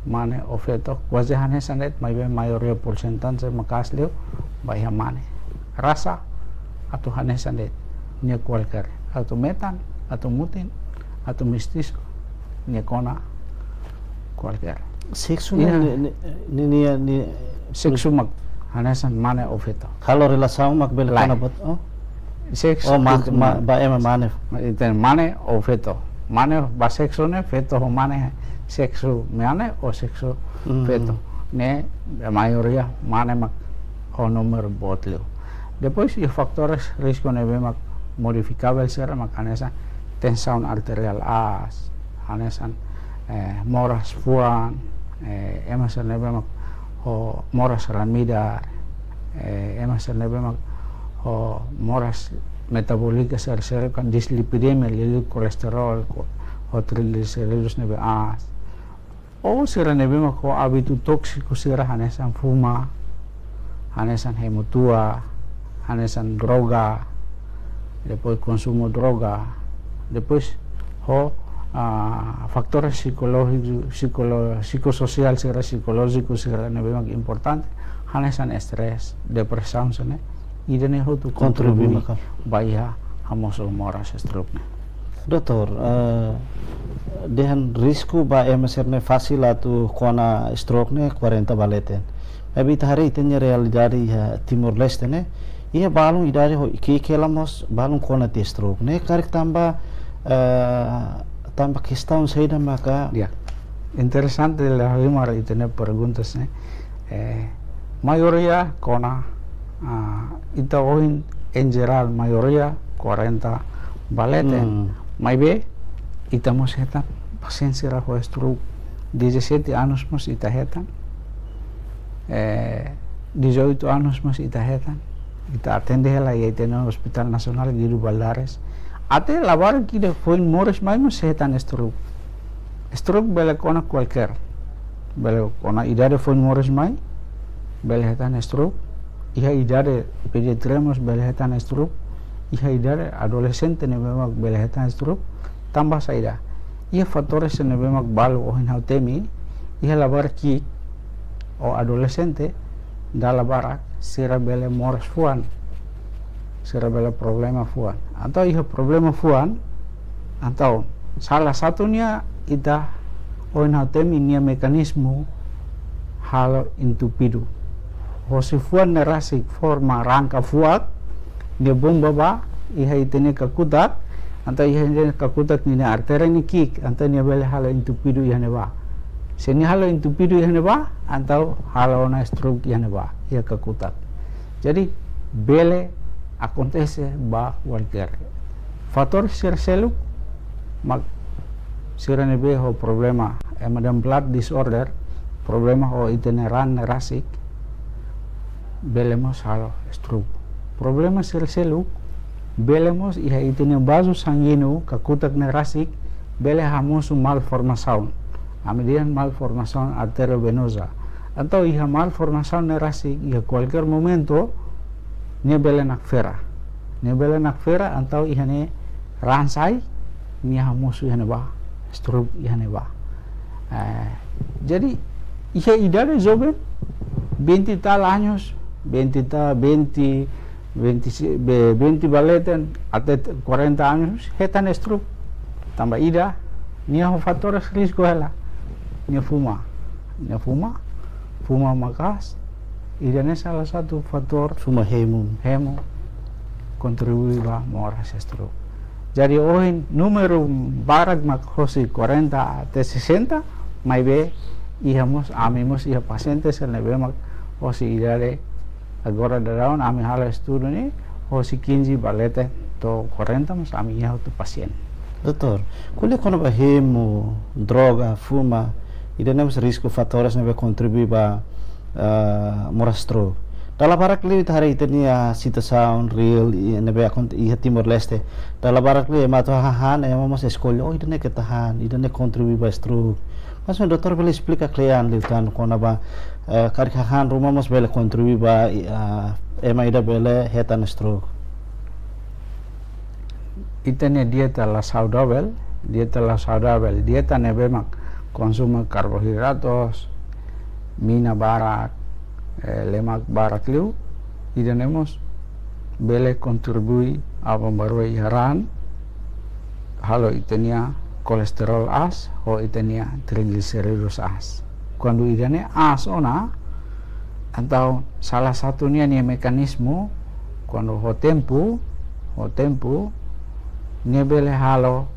mane ou feto, kuaze hanesan de'it, maibé maioria, porsentajen maka'as liu ba iha mane. Rasa, atu hanesan de'it, nia kualkér. Atu metan, atu mutin, atu mestisu, nia kona kualkér. Seksu, iha, ne'e, ne'e, ne'e, ne'e, ne'e, ne'e, seksu mak hanesan mane ou feto. Halo relasaun mak bele, lae, kona buat, oh? Seksu, oh, ma-, itu ma-, mane. Ba ema mane. Ita mane ou feto. Mane ba seksu ne'e, feto ho mane, seksu mane ou seksu, hmm, feto. Ne'e, maioria mane mak ho númeru boot liu. Depois, iha fatores risku ne'ebé mak modifikável sira mak hanesan tensaun arteriál aas, hanesan, eh, moras fuan, eh, ema sira ne'ebé mak ho moras raan-midar, eh, ema sira ne'ebé mak ho moras metabólika sira, sira kan dislipidemia, liuliu kolesterol, ko-, ho trigliserídus ne'ebé aas. Ou sira ne'ebé mak ho ábitu tóksiku sira hanesan fuma, hanesan hemu tua, hanesan droga, depois konsumu droga, depois ho, ah, fatores psikolójiku, psikolo-, psikososiál sira, psikolójiku sira ne'ebé mak importante, hanesan estrés, depresaun sira-ne'e, ida-ne'e hotu kontribui, kontribui maka ba iha hamosu moras stroke ne'e. Doutór, eh, dehan risku ba ema sira-ne'e fasil atu kona stroke ne'e quarenta ba leten. Maibé ita haree ita-nia realidade iha Timor-Leste ne'e, iha balun idade ho ki'ik hela mós balun kona tiha stroke ne'e karik tanba, eh, tanba kestaun saida maka. Ya. Interesante, la halimar ita-nia perguntas ne'e. Eh, maioria kona, ah, ita ohin, en jerál, maioria quarenta ba leten. Hmm. Maibé, ita mós hetan pasiente sira ho stroke dezassete anos mós ita hetan. Eh, dezoito anos mós ita hetan. Ita atende hela iha ita-nia Hospital Nasionál Guido Valadares. Até labarik ida foin moris mai mós hetan stroke. Stroke bele kona kualkér. Bele kona idade foin moris mai, bele hetan stroke. Iha idade pediatria mós bele hetan stroke. Iha idade adolexente ne'ebé mak bele hetan stroke. Tanba saida? Iha fatores ne'ebé mak balu ohin ha'u temi, iha labarik ki'ik ou adolexente, dala barak sira bele moras fuan. Sira bele problema fuan. Entaun iha problema fuan, entaun salah satu nia ita ohin ha'u temi nia mekanizmu halo entupidu. Hosi fuan ne'e rasik forma raan ka fuak, nia bomba ba iha ita-nia kakutak, entaun iha ita-nia kakutak nia artéria ne'e ki'ik, entaun nia bele halo entupidu iha ne'ebá. Se nia halo entupidu iha ne'ebá, entaun halo ona stroke iha ne'ebá, iha kakutak. Jadi, bele akontese ba kualkér. Fatór sira seluk, mak sira ne'ebé ho problema, ema dehan blood disorder, problema ho ita-nia raan ne'e rasik, bele mós halo stroke. Problema sira seluk, bele mós iha ita-nia vazu sanguíneu, kakutak ne'e rasik, bele hamosu malformasaun. Ami dehan malformasaun arteriovenoza. Entaun iha malformasaun ne'e rasik, iha kualkér momentu, nia bele nakfera. Nia bele nakfera, entaun iha ne'e raan sai, nia hamosu iha ne'ebá, stroke iha ne'ebá. Eh, jadi, iha idade joven, vinte e tal anos, vinte e tal, vinte, vinte, be-, vinte ba leten, até quarenta anos, hetan stroke. Tanba ida, nia ho fatór risku hela. Nia fuma. Nia fuma. Fuma maka'as. Ida-ne'e salah satu fatór. Fuma hemu. Hemu. Kontribui ba moras stroke. Jadi ohin númeru barak mak hosi quarenta até sessenta, maibé iha mós, ami mós iha pasiente sira ne'ebé mak hosi idade agora daudaun ami halo estudu ne'e, hosi quinze ba leten to'o quarenta mós ami iha hotu pasiente. Doutór, ko'alia kona-ba hemu, droga, fuma, ida-ne'e mós risku fatór ne'ebé kontribui ba, ah, moras stroke. Dala barak liu ita haree ita-nia situasaun reál, i, ne'ebé akon-, iha Timor-Leste. Dala barak liu ema atu hahán, ema mós eskolla, oh, ida-ne'e keta han, ida-ne'e kontribui ba stroke. Mas, doutór bele esplika kle'an liután kona-ba, eh, karik hahán ruma mós bele kontribui ba, i, ah, ema ida bele hetan stroke. Ita-nia dieta la saudavel, dieta la saudavel, dieta ne'ebé mak konsumu karbohidratus, mina barak, eh, lemak barak liu, ida-ne'e mós bele kontribui aban-bainrua iha raan, halo ita-nia kolesterol aas, ho ita-nia trigliserídus aas. Kuandu ida-ne'e aas ona, entaun salah satu nia, nia mekanizmu, kuandu ho tempu, ho tempu, nia bele halo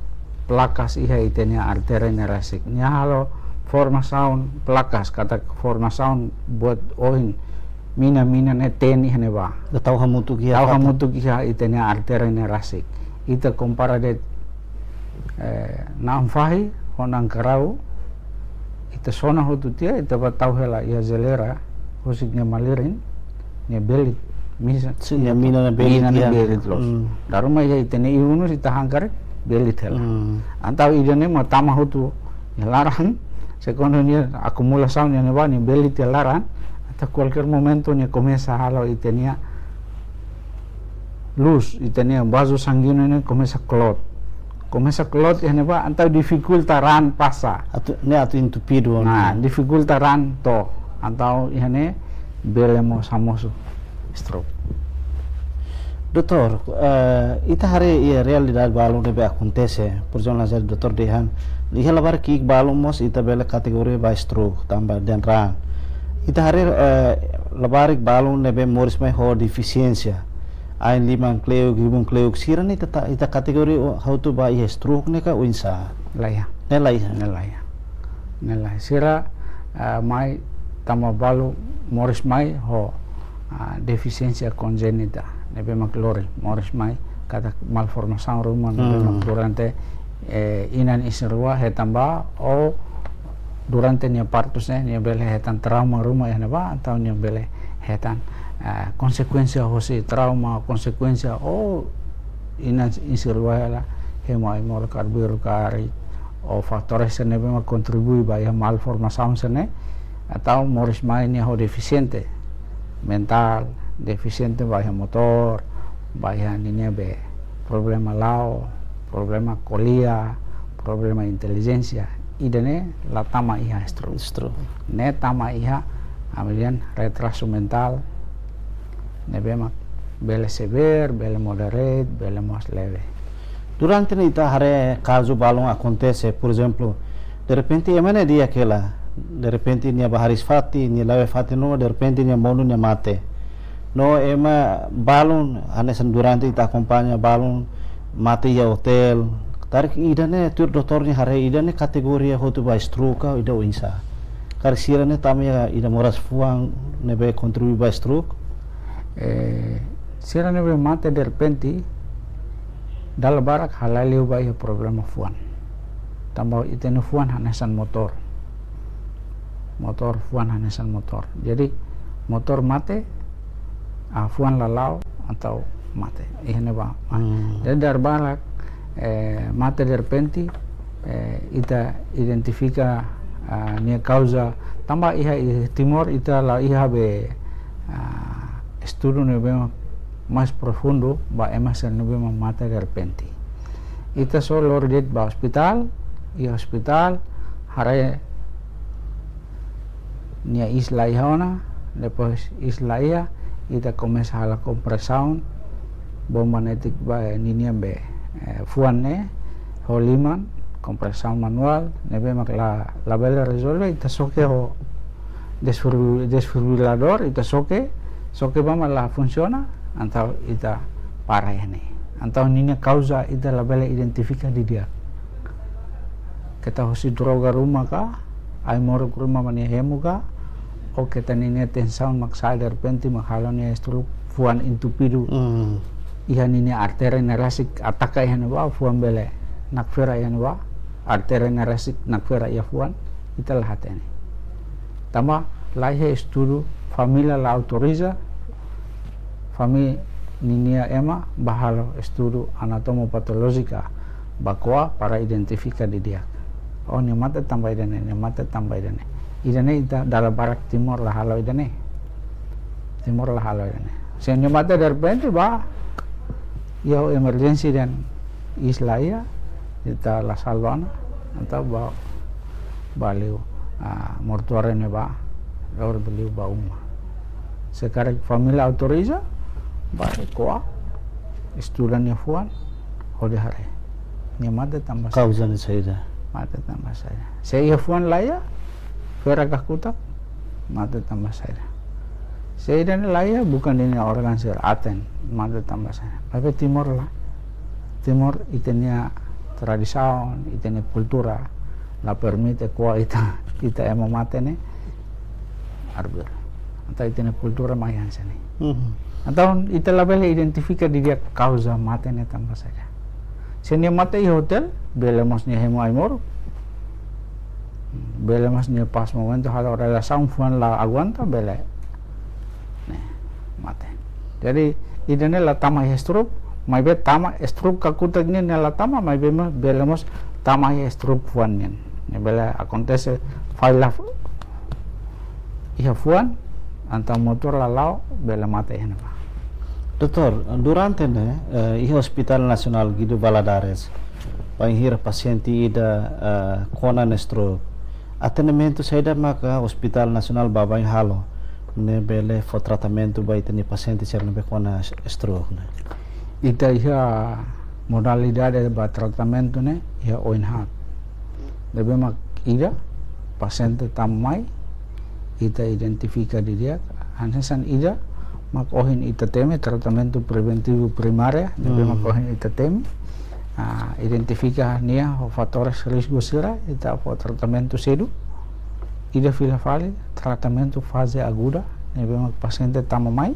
plakas iha ita-nia artéria ne'e rasik. Nia halo formasaun plakas, katak formasaun buat ohin mina-mina ne'e teen iha ne'ebá. Ita tau hamutuk iha. Tau fatin. Hamutuk iha ita-nia artéria ne'e rasik. Ita kompara de'it, eh, na'an fahi ho na'an karau. Ita sona hotu tiha, ita bá tau hela iha jeleira, husik nia malirin, nia belit. Misa. Sin, nia mina ne'e belit, mina ne'e ya. Belit loos. Hmm. Dala ruma iha ita-nia ihunus ita han karik belit hela. Hmm. Entaun ida-ne'e mak tama hotu iha laran, se kuandu nia akumulasaun iha ne'ebá, nia belit iha laran, entaun kualkér momentu nia komesa halo ita-nia lus, ita-nia vazu sanguíneu ne'e komesa klot. Komesa klot iha ne'ebá, entaun difikulta raan pasa. Atu, ne'e atu entupidu. Nah, difikulta raan to'o, entaun iha ne'e bele mós hamosu stroke. Doutór, eh, ita haree iha realidade balu ne'ebé akontese, por ezemplu, hanesan doutór dehan, iha labarik ki'ik balu mós ita bele kategoria ba stroke, tanba dehan raan. Ita haree, eh, labarik balu ne'ebé moris mai ho defisiénsia. Ain-liman kle'uk, ibun kle'uk, sira-ne'e ita ta-, ita kategoria o-, hotu ba iha stroke ne'e ka oinsá? Laiha. Ne'e laiha. Ne'e laiha. Ne'e laiha. Sira, ah, mai tanba balu moris mai ho, ah, defisiénsia konjénita. Ne'ebé mak lori, moris mai, katak malformasaun ruma, ne'ebé mak Hmm. durante, eh, inan isin-rua hetan ba, ou durante nia partus ne'e, nia bele hetan trauma ruma iha ne'ebá, entaun nia bele hetan, eh, konsekuénsia hosi trauma, konsekuénsia, ou Inan insir ba hela hemu ai-moruk, karbiru karik, ou fatores sira ne'ebé mak kontribui ba iha malformasaun sira-ne'e, entaun moris mai nia ho defisiente mentál, defisiente ba iha motór, ba iha ninia be problema la'o, problema ko'alia, problema intelijénsia, ida-ne'e la tama iha stroke. Stroke. Ne'e tama iha ami dehan retraso mentál, ne'ebé mak bele severe, bele moderate, bele mós leve. Durante ne'e ita haree kazu balun akontese, por ezemplu, derrepente ema ne'e di'ak hela, derrepente nia bá hariis fatin, nia la'o iha fatin ruma, derrepente nia monu nia mate. No ema balun, hanesan durante ita akompaña balun mate iha otél. Karik ida-ne'e, tuir doutór nia haree, ida-ne'e kategoria hotu ba stroke ka ida oinsá? Karik sira-ne'e tama iha ida moras fuan ne'ebé kontribui ba stroke? Eh, sira ne'ebé mate derrepente, dala barak halai liu ba iha problema fuan. Tanba ita-nia fuan hanesan motór. Motór, fuan hanesan motór. Jadi, motór mate, ah, fuan la la'o entaun mate. Iha ne'ebá. Hmm. Jadi, dala barak, eh, mate derrepente, eh, ita identifika, ah, nia kauza. Tanba iha, iha Timor ita la iha be, ah, estudu ne'ebé mais profundu ba ema sira ne'ebé mak mate derrepente. Ita só lori de'it ba ospitál, iha ospitál, haree nia iis la iha ona, depois iis la iha, ita komesa halo kompresaun, bomba netik ba, eh, ninia be, eh, fuan ne'e, ho liman, kompresaun manuál, ne'ebé mak la, labele rezolve, ita xoke ho desfibri-, desfibriladór, ita xoke, xoke ba mak la funsiona, entaun ita para iha ne'e. Entaun ninia kauza ita labele identifika didi'ak. Keta hosi droga ruma ka, ai-moruk ruma mak nia hemu ka, ou keta ninia tensaun mak sa'e derrepente mak halo nia stroke, fuan entupidu. Hmm. Iha ninia artéria ne'e rasik ataka iha ne'ebá, fuan bele nakfera iha ne'ebá, artéria ne'e rasik nakfera iha fuan, ita la hatene. Tanba la iha estudu, família la autoriza, família ninia ema bá halo estudu anatomopatolójika ba ko'a para identifika didi'ak. Oh, nia mate tanba ida-ne'e, nia mate tanba ida-ne'e. Ida-ne'e ita dala barak Timor la halo ida-ne'e. Timor la halo ida-ne'e. Se nia mate derrepente bá, iha emerjénsia dehan iis la iha, ita la salva ona, entaun bá, bá liu, ah, mortuáriu ne'ebá, lori liu ba uma. Se karik família autoriza, bá ko'a, estuda nia fuan, hodi haree. Nia mate tanba saida? Kauza ne'e saida? Mate tanba saida? Se iha fuan la iha, fera kakutak, mate tanba saida? Se ida-ne'e la iha, buka ninia órgaun sira, aten, mate tanba saida? Maibé Timor lae. Timor ita-nia tradisaun, ita-nia kultura, la permite ko'a ita, ita ema mate ne'e arbiru. Entaun ita-nia kultura mai hanesan ne'e. Mhm. Entaun ita labele identifika didi'ak kauza mate ne'e tanba saida. Se nia mate iha otél, bele mós nia hemu ai-moruk. Bele mós nia pas momentu halo relasaun fuan la aguenta, bele. Ne'e, mate. Jadi, ida-ne'e la tama iha stroke, maibé tama stroke kakutak nian ne'e la tama, maibé ma-, bele mós tama iha stroke fuan nian. Ne'e bele akontese falla fu-, iha fuan, entaun motór la la'o, bele mate iha ne'ebá. Doutór, durante ne'e, eh, iha Hospital Nasionál Guido Valadares, bainhira pasiente ida, eh, kona stroke, atendimentu saida maka Hospital Nasionál Baubain halo, ne'e bele fó tratamentu ba ita-nia pasiente sira ne'ebé kona stroke ne'e? Ita iha modalidade ba tratamentu ne'e, iha oin haat. Ne'ebé mak ida, pasiente tama mai, ita identifika didi'ak, hanesan ida, mak ohin ita temi tratamentu preventivu primária, ne'ebé mak Hmm. ohin ita temi, ah, identifika nia ho fatores risku sira, ita fó tratamentu sedu, ida fila fali, tratamentu faze aguda, ne'ebé mak pasiente tama mai,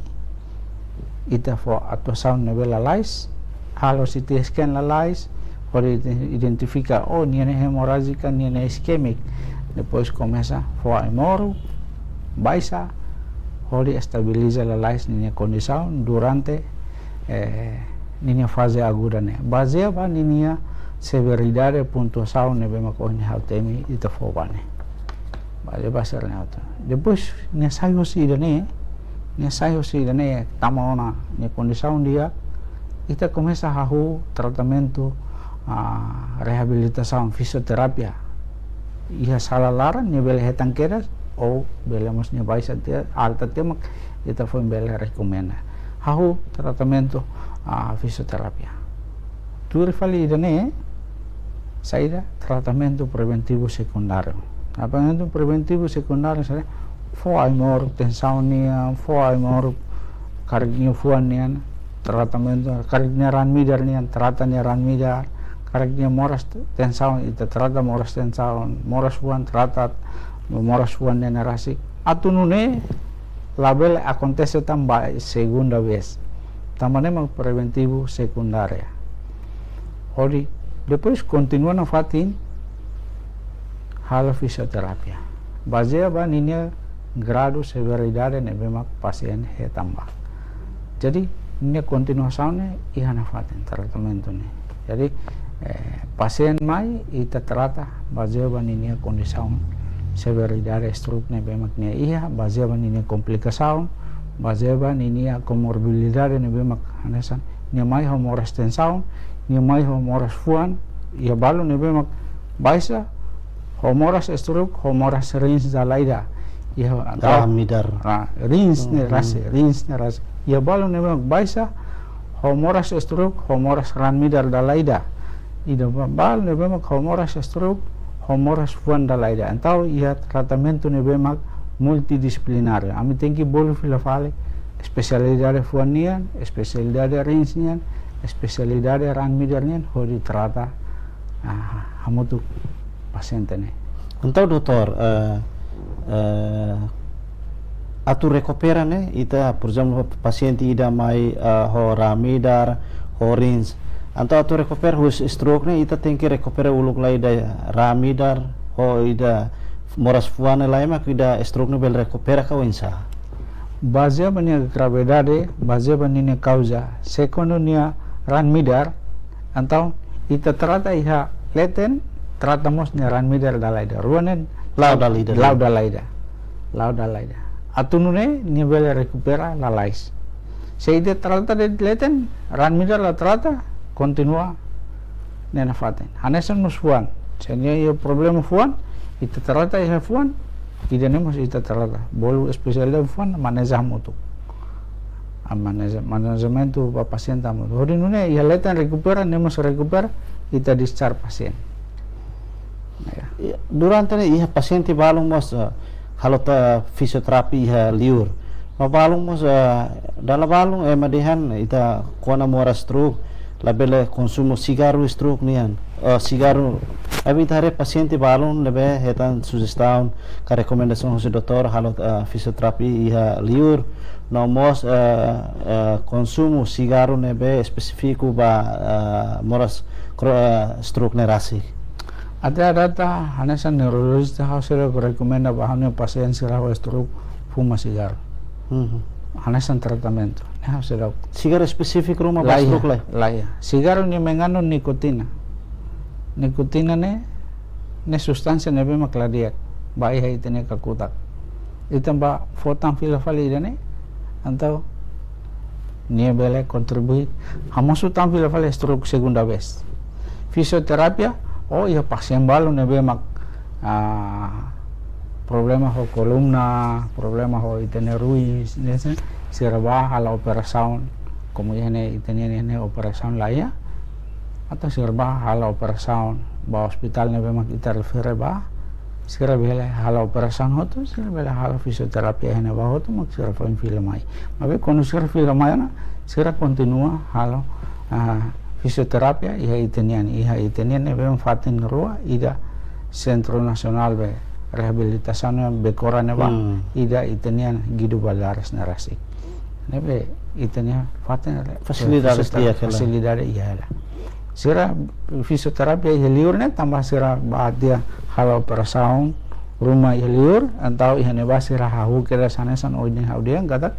ita fó atuasaun ne'ebé lalais, halo C T scan lalais, hodi identifika, oh, nia ne'e hemorrájika, nia ne'e iskemik. Depois komesa fó ai-moruk, baixa, hodi estabiliza lalais ninia kondisaun durante, eh, ninia faze aguda ne'e. Bazeia ba ninia severidade pontuasaun ne'ebé mak ohin ha'u temi ita fó ba ne'e. Bazeia ba sira-ne'e atu. Depois, nia sai hosi ida-ne'e, nia sai hosi ida-ne'e, tama ona nia kondisaun di'ak, ita komesa hahú tratamentu, ah, reabilitasaun, fisioterapia. Iha sala laran, nia bele hetan kedas, ou bele mós nia baixa tiha, alta tiha mak, ita foin bele rekomenda. Hahú tratamentu, ah, fisioterapia. Tuir fali ida-ne'e, saida tratamentu preventivu sekundáriu. Tratamentu preventivu sekundáriu saida, fó ai-moruk tensaun nian, fó ai-moruk karik nia fuan nian, tratamentu, karik nia raan midar nian, trata nia raan midar, karik nia moras tensaun, ita trata moras tensaun, moras fuan, trata moras fuan ne'e rasik. Atu nune'e labele akontese tan ba segunda vez. Tanba ne'e mak preventivu sekundária. Hodi, depois kontinua nafatin halo fisioterapia. Bazeia ba ninia gradu severidade ne'ebé mak pasiente hetan ba. Jadi, ninia kontinuasaun ne'e iha nafatin tratamentu ne'e. Jadi, eh, pasiente mai ita trata bazeia ba ninia kondisaun severidade stroke ne'ebé mak nia iha, bazeia ba ninia komplikasaun, bazeia ba ninia komorbilidade ne'ebé mak hanesan nia mai ho moras tensaun, nia mai ho moras fuan, iha balu ne'ebé mak baixa ho moras stroke, ho moras rins dala ida. Iha raan midar. Ah, rins ne'e rasik, rins ne'e rasik. Iha balu ne'ebé mak baixa ho moras stroke, ho moras raan midar dala ida. Ida ba-, balu ne'ebé mak ho moras stroke, ho moras fuan dala ida. Entaun iha tratamentu ne'ebé mak multidisiplinár. Ami tenke bolu fila fali espesialidade fuan nian, espesialidade rins nian, espesialidade raan midar nian, hodi trata, ah, hamutuk pasiente ne'e. Entaun, doutór, eh, eh, atu rekupera ne'e, ita, por ezemplu, pasiente ida mai, eh, ho raan midar, ho rins. Entaun atu rekupera husi stroke ne'e, ita tenke rekupera uluk lai ida raan midar, ho ida moras fuan ne'e lai mak ida stroke ne'e bele rekupera ka oinsá? Bazeia ba nia gravidade, bazeia ba ninia kauza. Se kuandu nia raan midar, entaun ita trata iha leten, trata mós nia raan midar dala ida. Rua ne'e la'o dala ida. La'o dala ida. La'o dala ida. Atu nune'e nia bele rekupera lalais. Se ita trata de'it leten, raan midar la trata, kontinua ne'e nafatin. Hanesan mós fuan. Se nia iha problema fuan, ita trata iha fuan, ida-ne'e mós ita trata. Bolu espesialista fuan, maneja hamutuk. Ah, maneja-, manejamentu ba pasiente hamutuk. Hodi nune'e iha leten rekupera, ne'e mós rekupera, ita discharge pasiente. Ya. Ya, durante ne'e iha pasiente balun mós, eh, halo ta fisioterapia iha liur. Maibé balun mós, eh, dala balun ema dehan ita kona moras stroke, labele konsumu sigarru stroke nian. Eh, sigarru, maibé ita haree pasiente balun ne'ebé hetan sujestaun ka rekomendasaun husi doutór halo, eh, fisioterapia iha liur. No mós, eh, eh, konsumu sigarru ne'ebé espesífiku ba, eh, moras kro-, eh, stroke ne'e rasik. Até data, hanesan neurolojista ha'u seidauk rekomenda ba ha'u-nia pasiente sira ho stroke fuma sigarru. Mhm. Hanesan tratamentu. Ne'e ha'u seidauk. Sigarru espesífiku ruma ba stroke lai? Laiha, laiha. Sigarru ne'e mengandung nikotina. Nikotina ne'e, ne'e substánsia ne'ebé mak la di'ak ba iha ita-nia kakutak. Ita bá fó tan fila fali ida-ne'e, entaun nia bele kontribui hamosu tan fila fali stroke segunda vez. Fisioterapia, oh iha pasiente balu ne'ebé mak, ah, problema ho kolumna, problema ho ita-nia ruins, ne'e se, sira bá halo operasaun, komu iha ne'e ita-nia ne'e, ne'e operasaun laiha, entaun sira bá halo operasaun, bá ospitál ne'ebé mak ita refere bá, sira bele halo operasaun hotu, sira bele halo fisioterapia iha ne'ebá hotu, mak sira foin fila mai. Maibé kuandu sira fila mai ona, sira kontinua halo, ah, fisioterapia iha ita-nian, iha ita-nian ne'ebé fatin rua, ida Sentru Nasionál be Reabilitasaun ne'e Becora ne'ebá, hmm, ida ita-nian Guido Valadares ne'e rasik. Ne'ebé ita-nia fatin re-, fasilidade fisioterapia, di'ak hela. Fasilidade iha hela. Sira fisioterapia iha liur ne'e tanba sira bá tiha halo operasaun ruma iha liur, entaun iha ne'ebá sira hahú kedas hanesan ohin ha'u dehan katak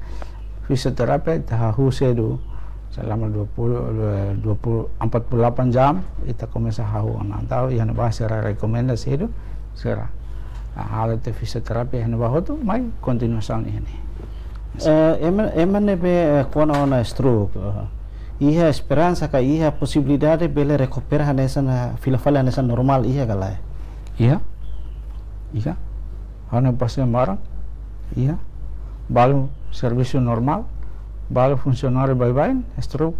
fisioterapia ita hahú sedu Selama dua puluh, dua puluh, empat puluh delapan jam, ita komesa hahú ona. Entaun, iha ne'ebá sira rekomenda sedu, sira, ah, halo tiha fisioterapia iha ne'ebá hotu, mai kontinuasaun iha ne'e. Eh, ema, ema ne'ebé, eh, kona ona stroke, eh, iha esperansa ka iha posibilidade bele rekupera hanesan, eh, fila fali hanesan normál iha ka lae? Iha. Iha. Ha'u-nia pasiente barak iha. Balu servisu normál, balu funsionáriu baibain, stroke.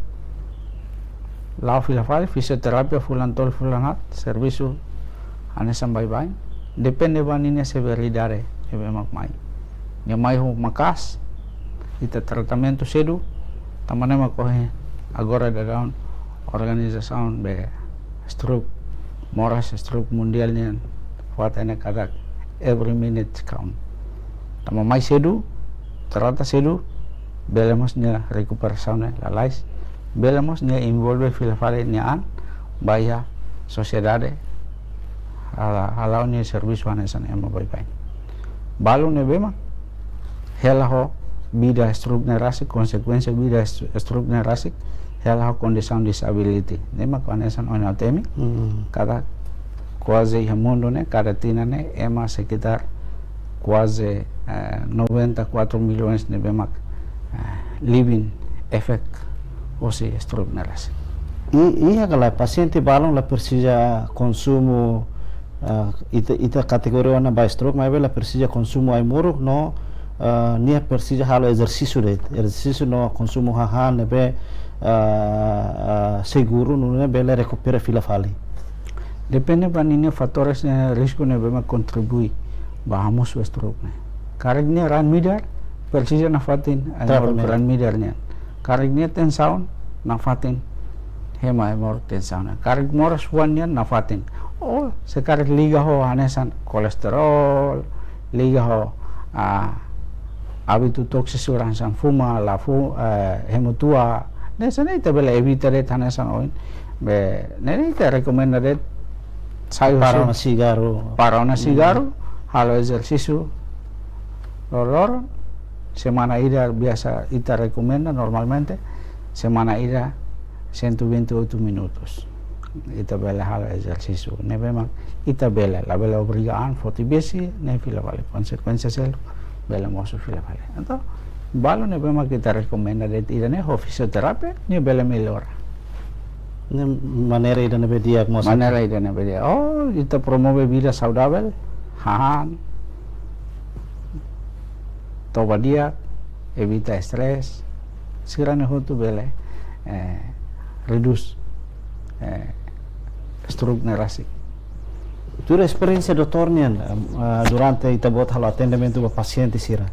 La'o fila fali, fisioterapia fulan tolu fulan haat, servisu hanesan baibain. Depende ba ninia severidade ne'ebé mak mai. Nia mai ho maka'as, ita tratamentu sedu, tanba ne'e mak ohin agora daudaun organizasaun be stroke, moras stroke mundiál nian, fó hatene katak every minute count. Tanba mai sedu, trata sedu, bele mós nia rekuperasaun ne'e lalais, bele mós nia envolve fila fali nia an ba iha sosiedade, hal-, hala'o nia servisu hanesan ema baibain. Balu ne'ebé mak hela ho vida stroke ne'e rasik, konsekuénsia vida s-, stroke ne'e rasik, hela ho kondisaun disability. Ne'e mak hanesan ohin ha'u temi, hmm, kada kuaze iha mundu ne'e, kada tinan ne'e, ema sekitar kuaze, eh, noventa e quatro milhões ne'ebé mak, eh, living effect hosi stroke ne'e rasik. I, iha ka lae pasiente balun la presiza konsumu, ah, ita, ita kategoria ona ba stroke, maibé la presiza konsumu ai-moruk no, ah, nia presiza halo ezersísiu de'it. Ezersísiu no konsumu hahán ne'ebé, ah, ah, seguru nune'e bele rekupera fila fali. Depende ba ninia fatores, eh, risku ne'ebé mak kontribui ba hamosu stroke ne'e. Karik nia raan midar, presiza nafatin ai-moruk, tratamentu raan midar nian. Karik nia tensaun, nafatin hemu ai-moruk tensaun. Karik moras fuan nian, nafatin. Ou se karik liga ho hanesan kolesterol, liga ho, ah, hábitu tóksiku hanesan fuma, la fu-, eh, hemu tua. Hanesan ne'e ita bele evita de'it hanesan ohin. Be, ne'e ita rekomenda de'it sai para ona sigaru. Para ona sigaru, halo ezersísiu loroloron, semana ida biasa ita rekomenda normalmente, semana ida cento e vinte e oito minutos. Ita bele halo ezersísiu. Ne'ebé mak ita bele, labele obriga an foti besi, ne'e fila fali konsekuénsia seluk bele mosu fila fali. Entaun, balu ne'ebé mak ita rekomenda de'it ida-ne'e ho fisioterapia, nia bele mellora. Ne'e maneira ida ne'ebé di'ak mós. Maneira ida ne'ebé di'ak. Oh, ita promove vida saudavel, hahán, toba di'ak, evita estrés, sira-ne'e hotu bele, eh, redús, eh, stroke ne'e rasik. Tuir esperiénsia doutór nian, em, ah, durante ita-boot halo atendimentu ba pasiente sira.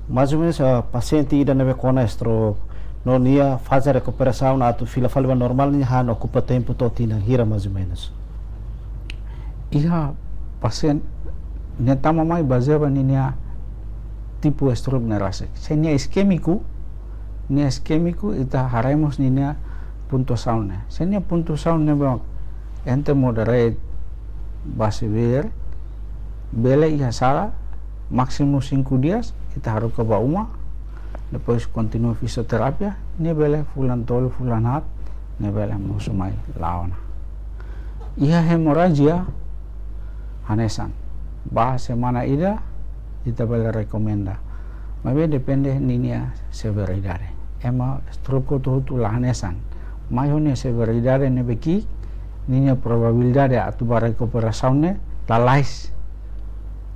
Mais ou menus, ah, pasiente ida ne'ebé kona stroke, no nia faze rekuperasaun atu fila fali ba normál nia han okupa tempu to'o tinan hira mais ou menus? Iha pasiente ne'e tama mai bazeia ba ninia tipu stroke ne'e rasik. Se nia iskémiku, nia iskémiku ita haree mós ninia pontuasaun ne'e. Se nia pontuasaun ne'e ba entre moderate ba severe, bele iha sala, másimu cinco dias, ita haruka ba uma, depois kontinua fisioterapia, nia bele fulan tolu, fulan haat, nia bele mosu mai la'o ona. Iha hemorragia, hanesan. Ba semana ida, ita bele rekomenda. Maibé depende ninia severidade. Ema stroke hotu-hotu la hanesan. Mai ho nia severidade ne'ebé ki'ik, ninia probabilidade atu ba rekuperasaun ne'e lalais.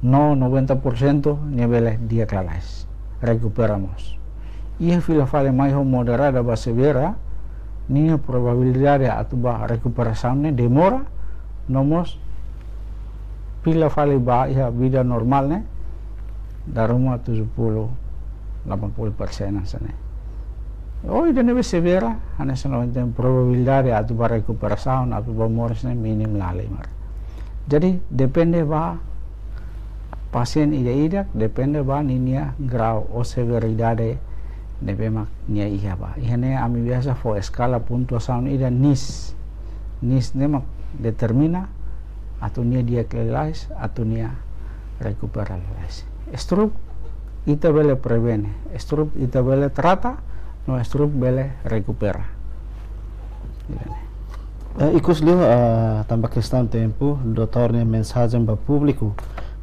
No noventa por cento nia bele di'ak lalais. Rekupera mós. Iha fila fali mai ho moderada ba severa, ninia probabilidade atu ba rekuperasaun ne'e demora, no mós fila fali ba iha vida normál ne'e, dala ruma tujuh puluh, delapan puluh persen hanesan ne'e. Ou ida ne'ebé severa, hanesan ohin temi, probabilidade atu ba rekuperasaun, atu ba moras ne'e mínimu lahalimar. Jadi, depende ba pasiente ida-idak, depende ba ninia grau ou severidade ne'ebé mak nia iha ba. Iha ne'e ami biasa fó eskala pontuasaun ida NICE. NICE ne'e mak determina atu nia di'ak lalais, atu nia rekupera lalais. Stroke ita bele prevene, stroke ita bele trata, no stroke bele rekupera. Eh, ikus liu, eh, tanba kestaun tempu, doutór nia mensajen ba públiku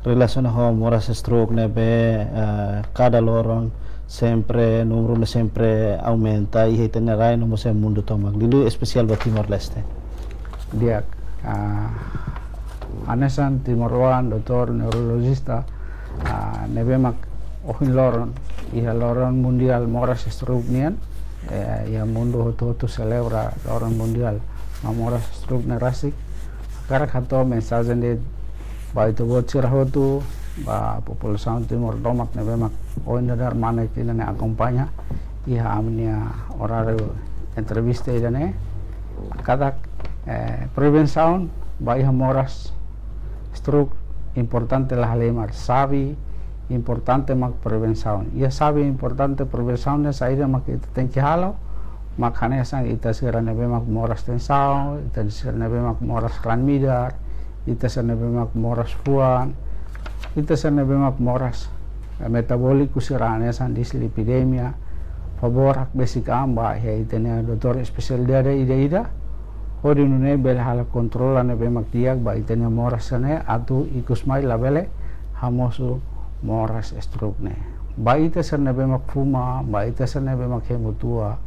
relasiona ho moras stroke ne'ebé, eh, kada loron sempre, númeru ne'e sempre aumenta, iha ita-nia rai no mós iha mundu tomak, liuliu espesiál ba Timor-Leste. Di'ak, ah, hanesan timoroan, doutór neurolojista, ah, ne'ebé mak ohin loron iha loron mundiál moras stroke nian, eh, iha mundu hotu-hotu selebra loron mundiál ba moras stroke ne'e rasik. Hakarak hato'o mensajen de'it ba ita-boot sira hotu, ba populasaun Timor tomak ne'ebé mak ohin daudaun mane ita-nia akompaña iha ami-nia oráriu entrevista ida-ne'e. Katak, eh, prevensaun ba iha moras stroke importante la halimar, xave importante mak prevensaun. Iha xave importante prevensaun ne'e saida mak ita tenke halo, mak hanesan ita sira ne'ebé mak moras tensaun, ita sira ne'ebé mak moras raan midar, ita sira ne'ebé mak moras fuan, ita sira ne'ebé mak moras, eh, metabóliku sira hanesan dislipidemia, favór hakbesik an ba iha ita-nia doutór espesialidade ida-ida, hodi nune'e bele halo kontrola ne'ebé mak di'ak ba ita-nia moras sira-ne'e atu ikus mai labele hamosu moras stroke ne'e. Ba ita sira ne'ebé mak fuma, ba ita sira ne'ebé mak hemu tua,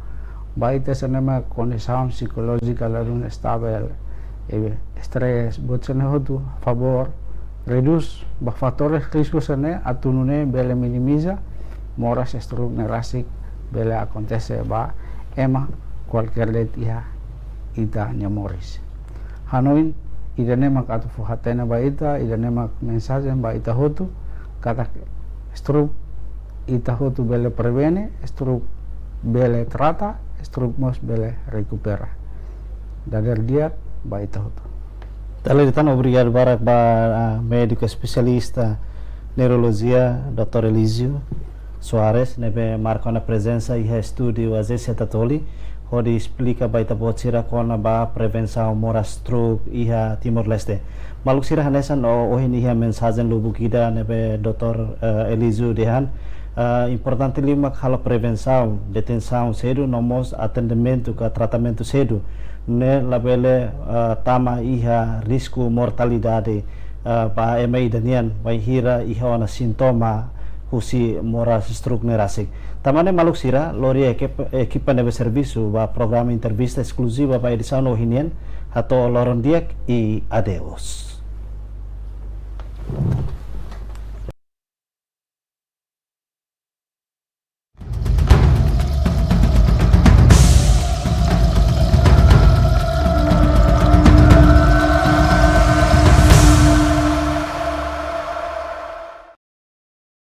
ba ita sira ne'ebé mak kondisaun psikolójika ladún estavel, eh, stress, buat sira-ne'e hotu, favór redús ba fatór risku sira-ne'e atu nune'e bele minimiza moras stroke ne'e rasik bele akontese ba ema kualkér de'it iha ita-nia moris. Hanoin, ida-ne'e mak atu fó hatene ba ita, ida-ne'e mak mensajen ba ita hotu, katak stroke ita hotu bele prevene, stroke bele trata, stroke mós bele rekupera. Dadeer di'ak ba ita hotu. Dala ida tan obrigadu barak ba, ah, médiku espesialista neurolojia, doutór Elísio Soares, ne'ebé marka ona prezensa iha estúdiu Ajénsia Tatoli, hodi esplika ba ita-boot sira kona-ba prevensaun moras stroke iha Timor-Leste. Maluk sira, hanesan o-, ohin iha mensajen lubuk ida ne'ebé doutór, eh, Elísio dehan, eh, importante liu mak halo prevensaun, detensaun sedu, no mós atendimentu ka tratamentu sedu, ne'e labele, eh, tama iha risku mortalidade, eh, ba ema ida nian, bainhira iha ona sintoma husi moras stroke ne'e rasik. Tan ne'e maluk sira, lori ekipa, ekipa ne'ebé servisu ba programa entrevista eskluziva ba edisaun ohin nian, hato'o loron di'ak i adeus.